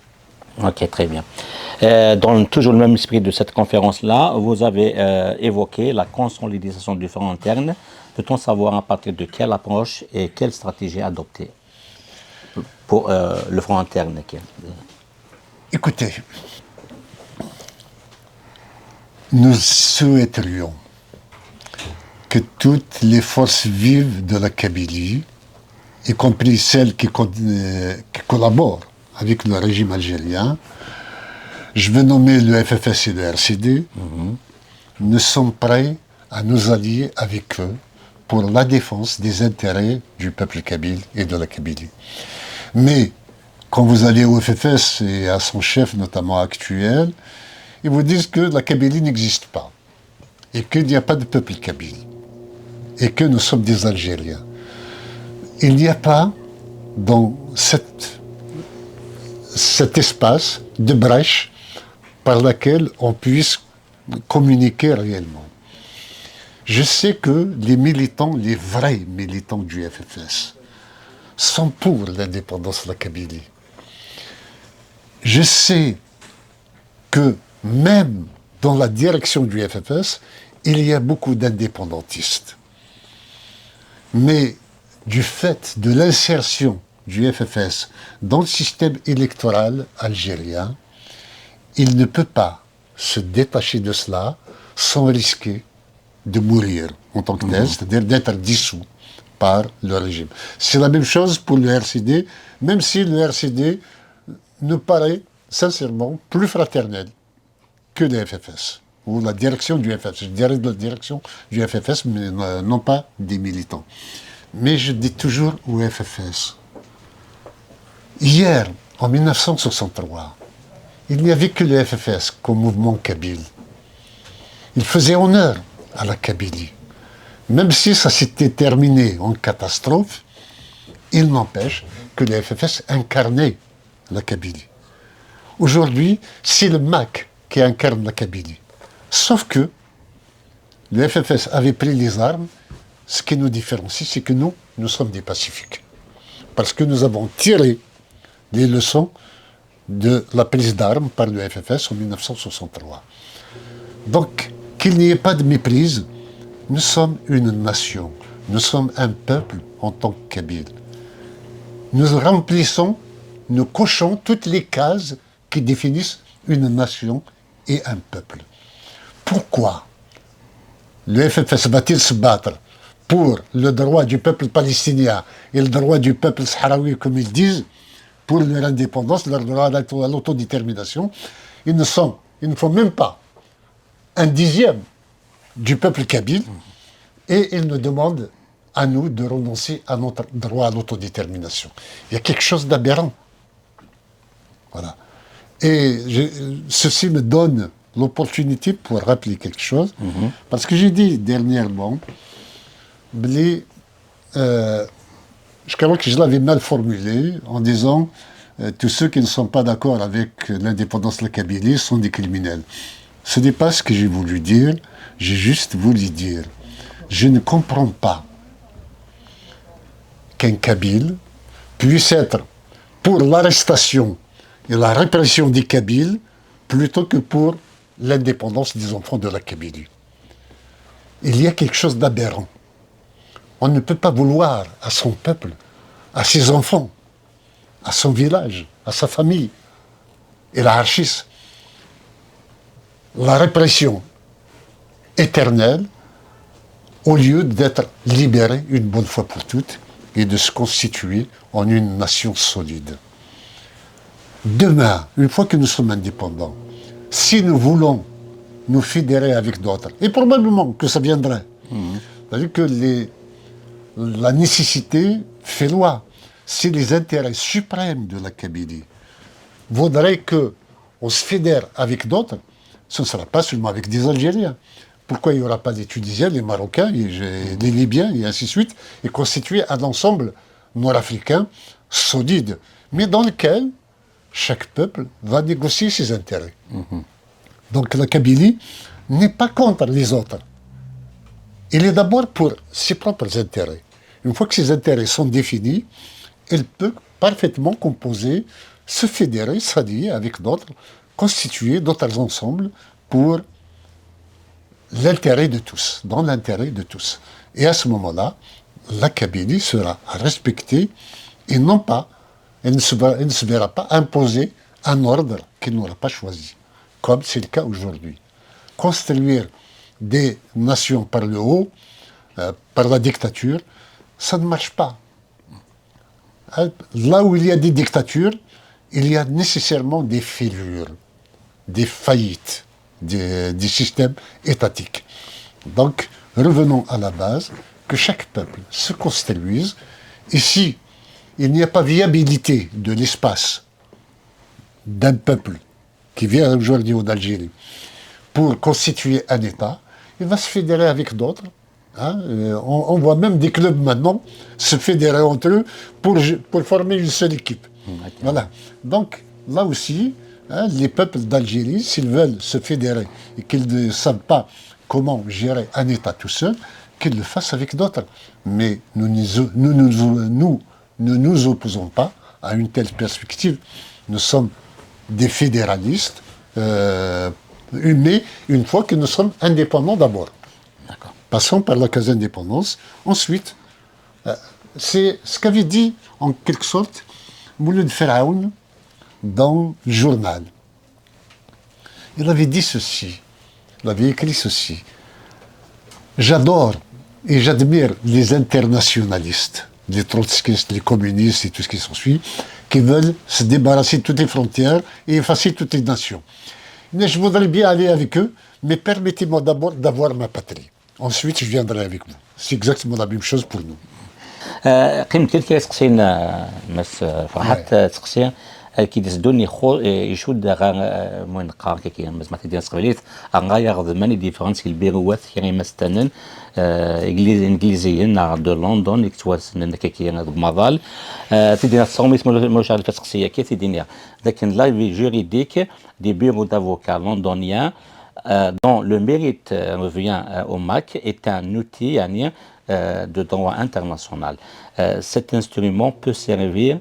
Ok, très bien. Euh, dans toujours le même esprit de cette conférence-là, vous avez, euh, évoqué la consolidation du front interne. Peut-on savoir à partir de quelle approche et quelle stratégie adopter pour, euh, le front interne? Écoutez, nous souhaiterions que toutes les forces vives de la Kabylie, y compris celles qui, con-, euh, qui collaborent avec le régime algérien, je veux nommer le F F S et le R C D, nous sommes prêts à nous allier avec eux pour la défense des intérêts du peuple kabyle et de la Kabylie. Mais Quand vous allez au F F S et à son chef, notamment actuel, ils vous disent que la Kabylie n'existe pas et qu'il n'y a pas de peuple kabyle et que nous sommes des Algériens. Il n'y a pas dans cette, cet espace de brèche par laquelle on puisse communiquer réellement. Je sais que les militants, les vrais militants du F F S, sont pour l'indépendance de la Kabylie. Je sais que même dans la direction du F F S, il y a beaucoup d'indépendantistes. Mais du fait de l'insertion du F F S dans le système électoral algérien, il ne peut pas se détacher de cela sans risquer de mourir en tant que tel, c'est-à-dire d'être dissous par le régime. C'est la même chose pour le R C D, même si le R C D nous paraît sincèrement plus fraternel que le F F S, ou la direction du F F S. Je dirais de la direction du F F S, mais euh, non pas des militants. Mais je dis toujours au F F S, hier, en mille neuf cent soixante-trois, il n'y avait que le F F S comme mouvement kabyle. Il faisait honneur à la Kabylie. Même si ça s'était terminé en catastrophe, il n'empêche que le F F S incarnait la Kabylie. Aujourd'hui, c'est le MAK qui incarne la Kabylie. Sauf que le F F S avait pris les armes. Ce qui nous différencie, c'est que nous, nous sommes des pacifiques. Parce que nous avons tiré les leçons de la prise d'armes par le F F S en mille neuf cent soixante-trois. Donc, qu'il n'y ait pas de méprise, nous sommes une nation, nous sommes un peuple en tant que Kabyles. Nous remplissons, nous cochons toutes les cases qui définissent une nation et un peuple. Pourquoi le F F S va-t-il se battre pour le droit du peuple palestinien et le droit du peuple sahraoui, comme ils disent, pour leur indépendance, leur droit à l'auto-, à l'autodétermination? Ils ne sont, ils ne font même pas un dixième du peuple kabyle et ils nous demandent à nous de renoncer à notre droit à l'autodétermination. Il y a quelque chose d'aberrant. Voilà. Et je- ceci me donne l'opportunité pour rappeler quelque chose, parce que j'ai dit dernièrement, بلي, euh, je crois que je l'avais mal formulé en disant, euh, tous ceux qui ne sont pas d'accord avec l'indépendance de la Kabylie sont des criminels. Ce n'est pas ce que j'ai voulu dire, j'ai juste voulu dire, je ne comprends pas qu'un Kabyle puisse être pour l'arrestation et la répression des Kabyles plutôt que pour l'indépendance des enfants de la Kabylie. Il y a quelque chose d'aberrant. On ne peut pas vouloir à son peuple, à ses enfants, à son village, à sa famille, et la harchis, la répression éternelle, au lieu d'être libéré une bonne fois pour toutes et de se constituer en une nation solide. Demain, une fois que nous sommes indépendants, si nous voulons nous fédérer avec d'autres, et probablement que ça viendrait, c'est-à-dire que les- la nécessité fait loi. Si les intérêts suprêmes de la Kabylie voudraient que on se fédère avec d'autres, ce ne sera pas seulement avec des Algériens. Pourquoi il n'y aura pas des Tunisiens, les Marocains, et je- les Libyens, et ainsi de suite, et constituer un ensemble nord-africain solide, mais dans lequel chaque peuple va négocier ses intérêts. Donc la Kabylie n'est pas contre les autres. Elle est d'abord pour ses propres intérêts. Une fois que ses intérêts sont définis, elle peut parfaitement composer, se fédérer, s'allier avec d'autres, constituer d'autres ensembles pour l'intérêt de tous, dans l'intérêt de tous. Et à ce moment-là, la Kabylie sera respectée et non pas, elle ne se, va- elle ne se verra pas imposer un ordre qu'elle n'aura pas choisi, comme c'est le cas aujourd'hui. Construire des nations par le haut, euh, par la dictature, ça ne marche pas. Hein, là où il y a des dictatures, il y a nécessairement des fêlures, des faillites des, des systèmes étatiques. Donc, revenons à la base, que chaque peuple se construise, et si Il n'y a pas viabilité de l'espace d'un peuple qui vient aujourd'hui en Algérie pour constituer un État, il va se fédérer avec d'autres. Hein. Euh, on, on voit même des clubs maintenant se fédérer entre eux pour, pour former une seule équipe. Voilà. Donc, là aussi, hein, les peuples d'Algérie, s'ils veulent se fédérer et qu'ils ne savent pas comment gérer un État tout seul, qu'ils le fassent avec d'autres. Mais nous, nous, nous, nous, nous ne nous opposons pas à une telle perspective. Nous sommes des fédéralistes, euh, mais une fois que nous sommes indépendants d'abord. Passons par la case indépendance. Ensuite, euh, c'est ce qu'avait dit en quelque sorte Mouloud Firaoun dans le journal. Il avait dit ceci, il avait écrit ceci. J'adore et j'admire les internationalistes, les trotskistes, les communistes et tout ce qui s'ensuit, qui veulent se débarrasser de toutes les frontières et effacer toutes les nations. Mais je voudrais bien aller avec eux, mais permettez-moi d'abord d'avoir ma patrie. Ensuite, je viendrai avec vous. C'est exactement la même chose pour nous. Qqimen kan kra iseqsiyen, Mass Ferḥat, aseqsi ad k-id-sdun icudd ɣer wayen neqqar kaki, mazma tidin s teqbaylit, ɣer ayeɣ d mani différence seg lbiruwat kra imastanen ingliziyen neɣ de London i yettwassnen kaki deg umaḍal. Tidin tesɣumit ma ulac aɣilif aseqsi-agi, tidin d akken la vie juridique des bureaux d'avocats londoniens dont le mérite revient au MAK, est un outil يعني, de droit international. Cet instrument peut servir,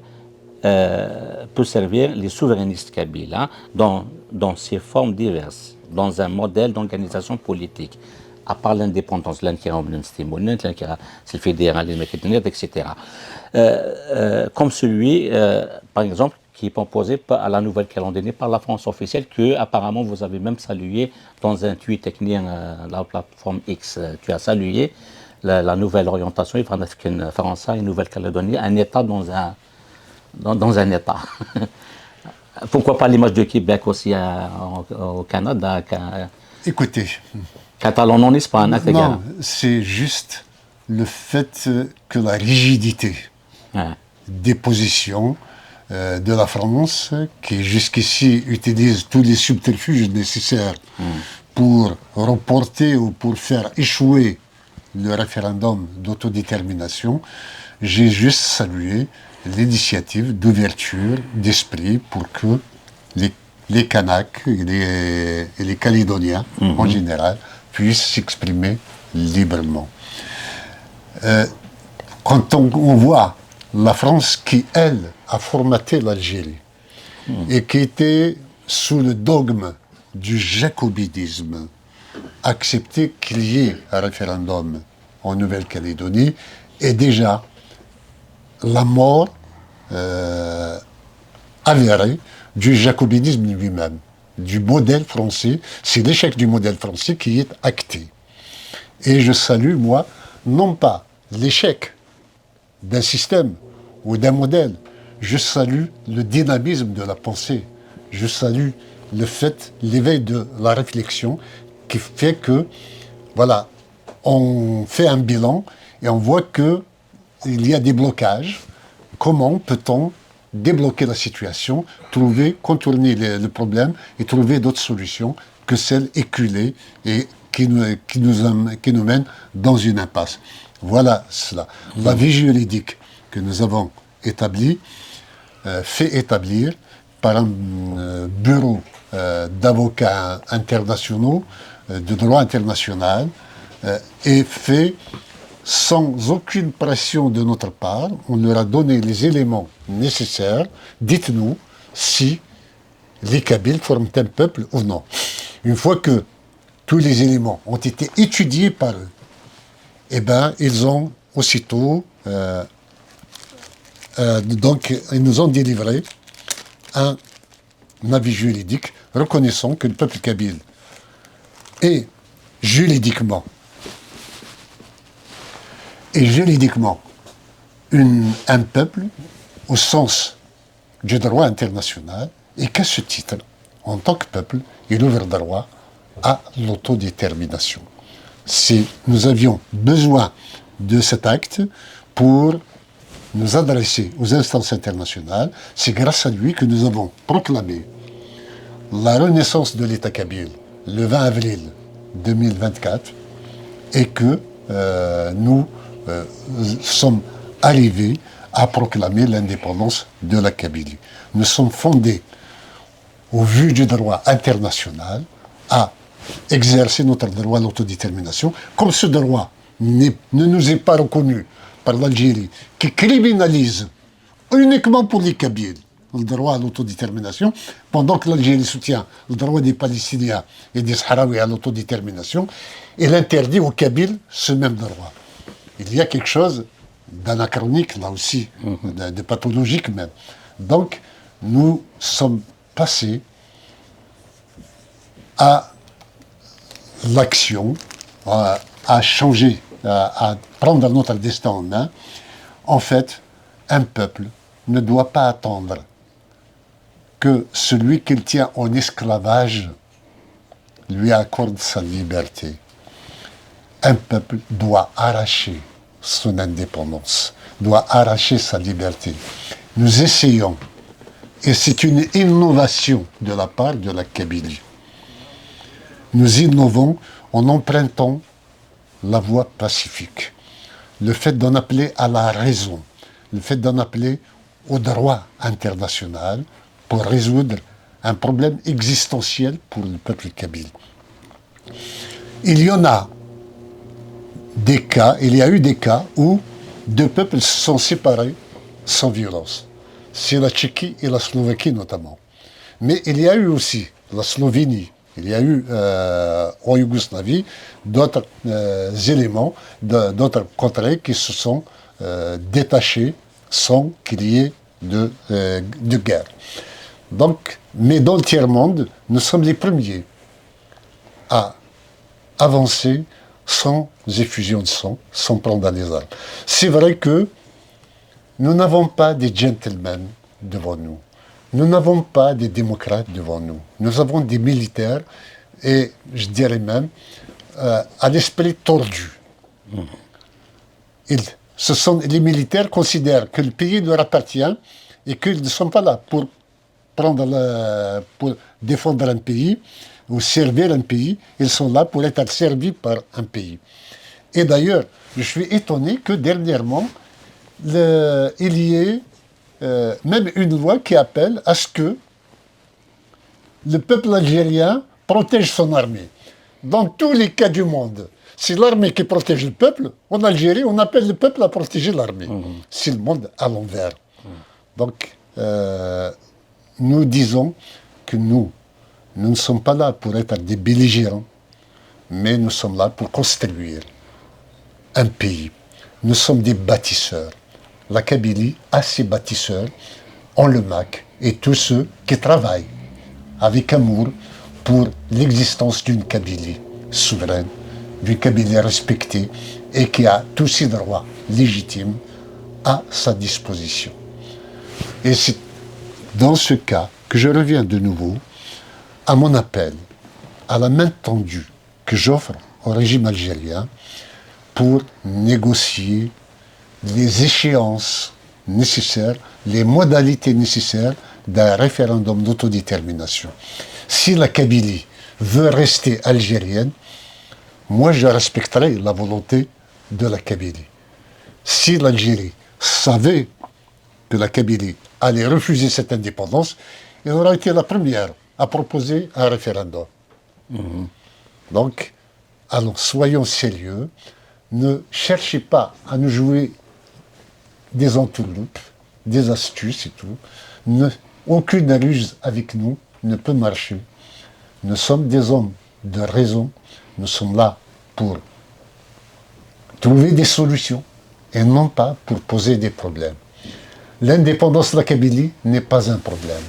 peut servir les souverainistes kabyles, hein, dans, dans ses formes diverses, dans un modèle d'organisation politique. À part l'indépendance, لان كيراهم الانستيمونات، لان كيرا الفيدراليزم، et cetera. Comme celui, par exemple, qui est proposé à la Nouvelle-Calédonie par la France officielle, que apparemment vous avez même salué dans un tweet avec la plateforme X. Tu as salué la, la nouvelle orientation, il faut que France et Nouvelle-Calédonie, un État dans un, dans, dans un État. Pourquoi pas l'image de Québec aussi au Canada, Écoutez, Catalan en Espagne, non, c'est juste le fait que la rigidité des positions de la France, qui jusqu'ici utilise tous les subterfuges nécessaires pour reporter ou pour faire échouer le référendum d'autodétermination, j'ai juste salué l'initiative d'ouverture d'esprit pour que les, les Kanaks et les, et les Calédoniens en général puissent s'exprimer librement. Euh, quand on, on voit la France qui, elle, a formaté l'Algérie et qui était sous le dogme du jacobinisme, accepter qu'il y ait un référendum en Nouvelle-Calédonie est déjà la mort euh, avérée du jacobinisme lui-même, du modèle français. C'est l'échec du modèle français qui est acté. Et je salue, moi, non pas l'échec d'un système ou d'un modèle. Je salue le dynamisme de la pensée. Je salue le fait, l'éveil de la réflexion qui fait que, voilà, on fait un bilan et on voit que il y a des blocages. Comment peut-on débloquer la situation, trouver, contourner le, le problème et trouver d'autres solutions que celles éculées et qui nous, qui nous, am- qui nous mènent dans une impasse. Voilà cela. La vie juridique que nous avons établie, euh, fait établir par un euh, bureau euh, d'avocats internationaux, euh, de droit international, euh, et fait sans aucune pression de notre part. On leur a donné les éléments nécessaires. Dites-nous si les Kabyles forment un peuple ou non. Une fois que tous les éléments ont été étudiés par eux, eh ben, ils ont aussitôt, euh, euh, donc, ils nous ont délivré un, un avis juridique reconnaissant que le peuple kabyle est juridiquement, est juridiquement une, un peuple au sens du droit international et qu'à ce titre, en tant que peuple, il ouvre droit à l'autodétermination. Si nous avions besoin de cet acte pour nous adresser aux instances internationales, c'est grâce à lui que nous avons proclamé la renaissance de l'État kabyle le vingt avril deux mille vingt-quatre et que euh, nous euh, sommes arrivés à proclamer l'indépendance de la Kabylie. Nous sommes fondés, au vu du droit international, à exercer notre droit à l'autodétermination, comme ce droit ne nous est pas reconnu par l'Algérie, qui criminalise uniquement pour les Kabyles le droit à l'autodétermination, pendant que l'Algérie soutient le droit des Palestiniens et des Sahraouis à l'autodétermination, elle interdit aux Kabyles ce même droit. Il y a quelque chose d'anachronique là aussi, de, de pathologique même. Donc, nous sommes passés à l'action, à, à changer, à, à prendre notre destin en main. En fait, un peuple ne doit pas attendre que celui qu'il tient en esclavage lui accorde sa liberté. Un peuple doit arracher son indépendance, doit arracher sa liberté. Nous essayons, et c'est une innovation de la part de la Kabylie, nous innovons en empruntant la voie pacifique, le fait d'en appeler à la raison, le fait d'en appeler au droit international pour résoudre un problème existentiel pour le peuple kabyle. Il y en a des cas, il y a eu des cas où deux peuples se sont séparés sans violence. C'est la Tchéquie et la Slovaquie notamment. Mais il y a eu aussi la Slovénie, il y a eu euh, en Yougoslavie d'autres euh, éléments, d'autres contrées qui se sont euh, détachés sans qu'il y ait de, euh, de guerre. Donc, mais dans le tiers-monde, nous sommes les premiers à avancer sans effusion de sang, sans prendre les armes. C'est vrai que nous n'avons pas des gentlemen devant nous. Nous n'avons pas des démocrates devant nous. Nous avons des militaires et, je dirais même, euh, à l'esprit tordu. Ils, ce sont, les militaires considèrent que le pays leur appartient et qu'ils ne sont pas là pour prendre le, pour défendre un pays ou servir un pays. Ils sont là pour être servis par un pays. Et d'ailleurs, je suis étonné que dernièrement, le, il y ait euh, même une loi qui appelle à ce que le peuple algérien protège son armée. Dans tous les cas du monde, c'est l'armée qui protège le peuple. En Algérie, on appelle le peuple à protéger l'armée. C'est le monde à l'envers. Donc, euh, nous disons que nous, nous ne sommes pas là pour être des belligérants, mais nous sommes là pour construire un pays. Nous sommes des bâtisseurs. La Kabylie a ses bâtisseurs, on le MAC, et tous ceux qui travaillent avec amour pour l'existence d'une Kabylie souveraine, d'une Kabylie respectée et qui a tous ses droits légitimes à sa disposition. Et c'est dans ce cas que je reviens de nouveau à mon appel, à la main tendue que j'offre au régime algérien pour négocier les échéances nécessaires, les modalités nécessaires d'un référendum d'autodétermination. Si la Kabylie veut rester algérienne, moi je respecterai la volonté de la Kabylie. Si l'Algérie savait que la Kabylie allait refuser cette indépendance, elle aurait été la première à proposer un référendum. Donc, alors, soyons sérieux, ne cherchez pas à nous jouer des entourloupes, des astuces et tout. Ne, aucune ruse avec nous ne peut marcher. Nous sommes des hommes de raison. Nous sommes là pour trouver des solutions et non pas pour poser des problèmes. L'indépendance de la Kabylie n'est pas un problème.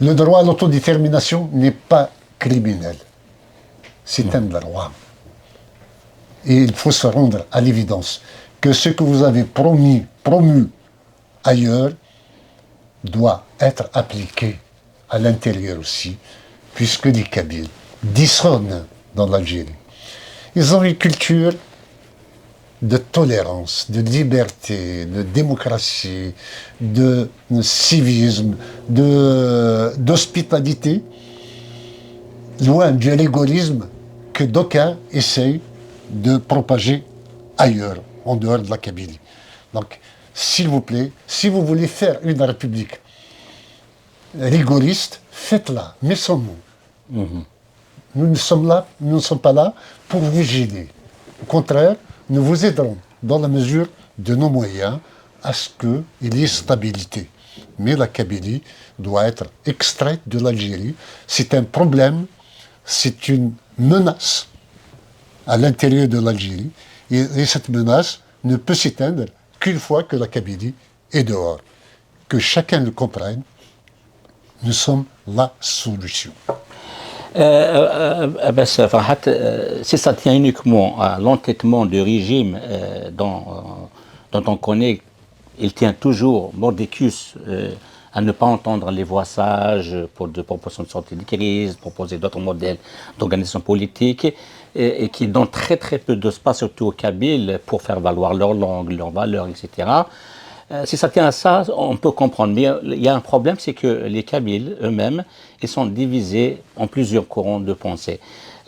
Le droit à l'autodétermination n'est pas criminel. C'est un droit. Et il faut se rendre à l'évidence que ce que vous avez promis, promu ailleurs, doit être appliqué à l'intérieur aussi, puisque les Kabyles dissonnent dans l'Algérie. Ils ont une culture de tolérance, de liberté, de démocratie, de civisme, de, d'hospitalité, loin du rigorisme que d'aucuns essayent de propager ailleurs, en dehors de la Kabylie. Donc, s'il vous plaît, si vous voulez faire une république rigoriste, faites-la, mais sans nous. Nous ne sommes là, nous ne sommes pas là pour vous gêner. Au contraire, nous vous aiderons dans la mesure de nos moyens à ce qu'il y ait stabilité. Mais la Kabylie doit être extraite de l'Algérie. C'est un problème, c'est une menace à l'intérieur de l'Algérie. Et, et cette menace ne peut s'éteindre qu'une fois que la Kabylie est dehors. Que chacun le comprenne, nous sommes la solution. Euh, euh, euh, Abbas Farhat, euh, si ça tient uniquement à l'entêtement du régime euh, dont, euh, dont on connaît, il tient toujours mordicus euh, à ne pas entendre les voix sages pour de propositions de sortie de crise, proposer d'autres modèles d'organisation politique, et, et qui donnent très très peu d'espace, surtout aux Kabyles, pour faire valoir leur langue, leurs valeurs, et cetera. Euh, si ça tient à ça, on peut comprendre. Mais il y a un problème, c'est que les Kabyles eux-mêmes, ils sont divisés en plusieurs courants de pensée.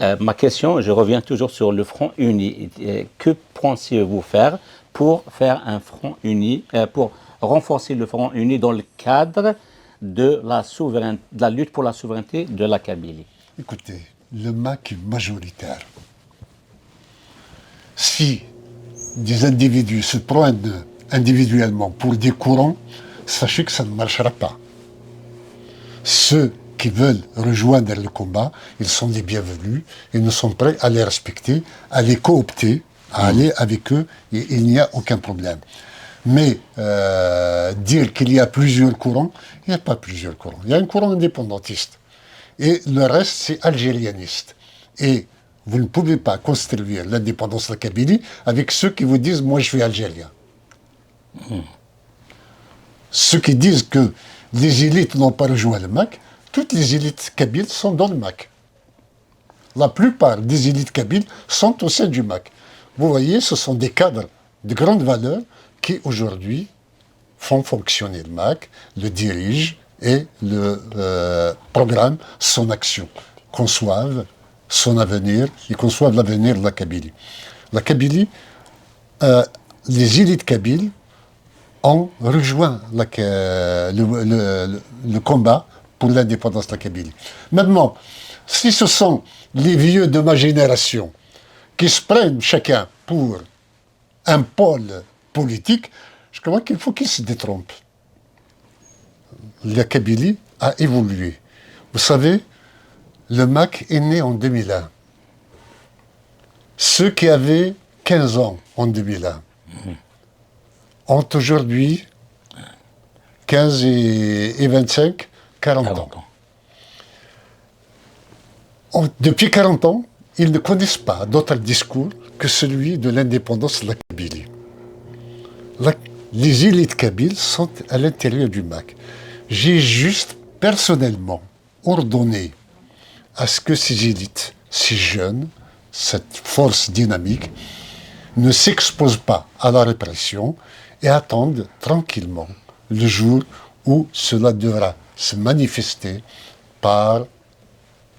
Euh, ma question, je reviens toujours sur le Front uni. Euh, que pensez-vous faire pour faire un Front uni, euh, pour renforcer le Front uni dans le cadre de la, souveraine- de la lutte pour la souveraineté de la Kabylie ? Écoutez, le MAK est majoritaire. Si des individus se prennent individuellement pour des courants, sachez que ça ne marchera pas. Ceux qui veulent rejoindre le combat, ils sont les bienvenus et nous sommes prêts à les respecter, à les coopter, à aller avec eux, et il n'y a aucun problème. Mais euh, dire qu'il y a plusieurs courants, il n'y a pas plusieurs courants. Il y a un courant indépendantiste. Et le reste, c'est algérianiste. Et vous ne pouvez pas construire l'indépendance de la Kabylie avec ceux qui vous disent : « Moi, je suis algérien. » Ceux qui disent que les élites n'ont pas rejoint le MAK, toutes les élites kabyles sont dans le MAK. La plupart des élites kabyles sont au sein du MAK. Vous voyez, ce sont des cadres de grande valeur qui aujourd'hui font fonctionner le MAK, le dirigent et le euh, programment son action, conçoivent son avenir et conçoivent l'avenir de la Kabylie. La Kabylie, euh, les élites kabyles ont rejoint la, le, le, le, combat pour l'indépendance de la Kabylie. Maintenant, si ce sont les vieux de ma génération qui se prennent chacun pour un pôle politique, je crois qu'il faut qu'ils se détrompent. La Kabylie a évolué. Vous savez, le MAK est né en deux mille un. Ceux qui avaient quinze ans en deux mille un ont aujourd'hui quinze et, et vingt-cinq, quarante ans. Depuis quarante ans, ils ne connaissent pas d'autre discours que celui de l'indépendance de la Kabylie. La, les élites kabyles sont à l'intérieur du MAK. J'ai juste personnellement ordonné à ce que ces élites, ces jeunes, cette force dynamique, ne s'exposent pas à la répression et attendent tranquillement le jour où cela devra se manifester par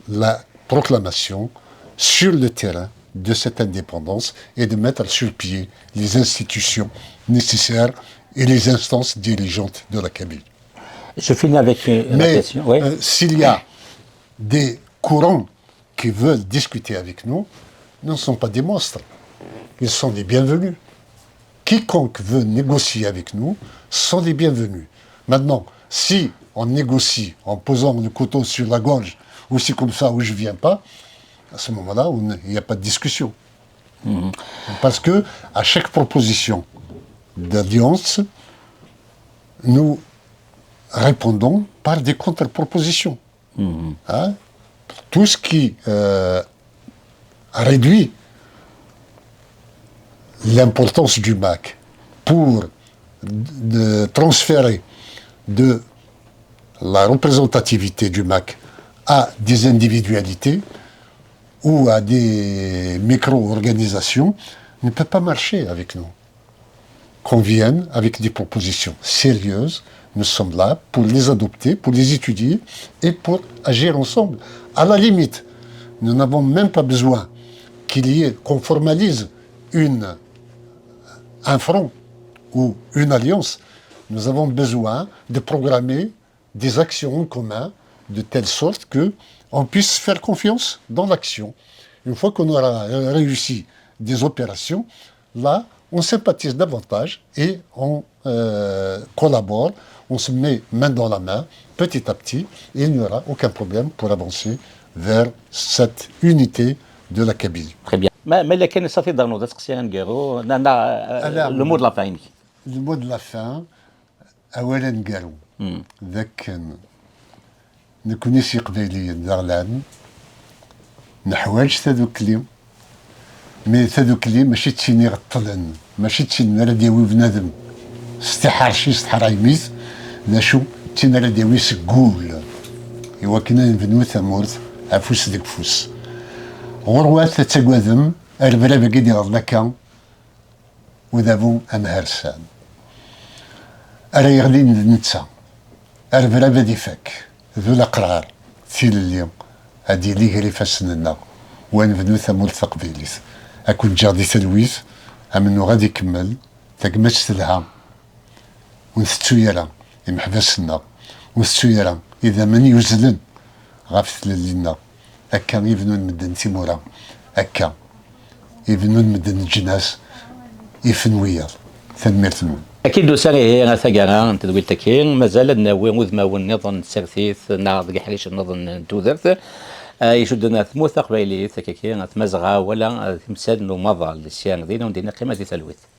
la proclamation sur le terrain de cette indépendance et de mettre sur pied les institutions nécessaires et les instances dirigeantes de la Kabylie. Je finis avec euh, la Mais question. Oui. euh, s'il y a des courants qui veulent discuter avec nous, ne sont pas des monstres. Ils sont les bienvenus. Quiconque veut négocier avec nous sont les bienvenus. Maintenant, si on négocie en posant le couteau sur la gorge, ou c'est comme ça ou je viens pas, à ce moment-là, on- il n'y a pas de discussion. Parce que à chaque proposition d'alliance, nous répondons par des contre-propositions. Hein ? Tout ce qui euh, réduit l'importance du MAK pour de transférer de la représentativité du MAK à des individualités ou à des micro-organisations, ne peut pas marcher avec nous. Qu'on vienne avec des propositions sérieuses, nous sommes là pour les adopter, pour les étudier et pour agir ensemble. À la limite, nous n'avons même pas besoin qu'il y ait, qu'on formalise une, un front ou une alliance. Nous avons besoin de programmer des actions en commun de telle sorte que on puisse faire confiance dans l'action. Une fois qu'on aura réussi des opérations, là, on sympathise davantage et on euh, collabore, on se met main dans la main, petit à petit, et il n'y aura aucun problème pour avancer vers cette unité de la Kabylie. Très bien. Ma, ma la kan ça fait dans notre section Guéro, na, na, euh, le mot de la fin. Le mot de la fin, awal aneggaru d akken nekni s Yiqbayliyen d aɣlan neḥwaǧ tadukli, mais tadukli mačči d tin iɣeṭṭlen, mačči d tin ara d-yawi bnadem s tiḥerci s tḥeraymi-t, d acu d tin ara d-yawi seg wul i wakken ad nebnu tamurt afus deg ufus. Ɣurwat ad tagadem arebrab-agi d-iɣeḍlen akka, udabu amharsan ara yeɣlin d netta. Arebrab ad ifak d ulaqrar, tilelli ad yili gar ifassen-nneɣ, u ad nebnu tamurt taqbaylit. Ad ken-ǧǧeɣ di talwit, amennuɣ ad ikemmel, tagmat telha. Ur ntettu ara imeḥbas-nneɣ, ur ntettu ara idammen yuzzlen ɣef tlelli-nneɣ. Akka i bennun medden timura, akka i bennun medden leǧnas, ifen wiyaḍ. Tanemmirt-nwen. Akken d-usa ihi ar taggara n tedwilt-agi, mazal ad nawi udmawen nniḍen n tsertit neɣ deg iḥricen nniḍen n tudert, eh, icudden ar tmurt taqbaylit, akkaki ar tmazɣa wala ar timsal n umaḍal, sya din ur d-nniqim ar di talwit.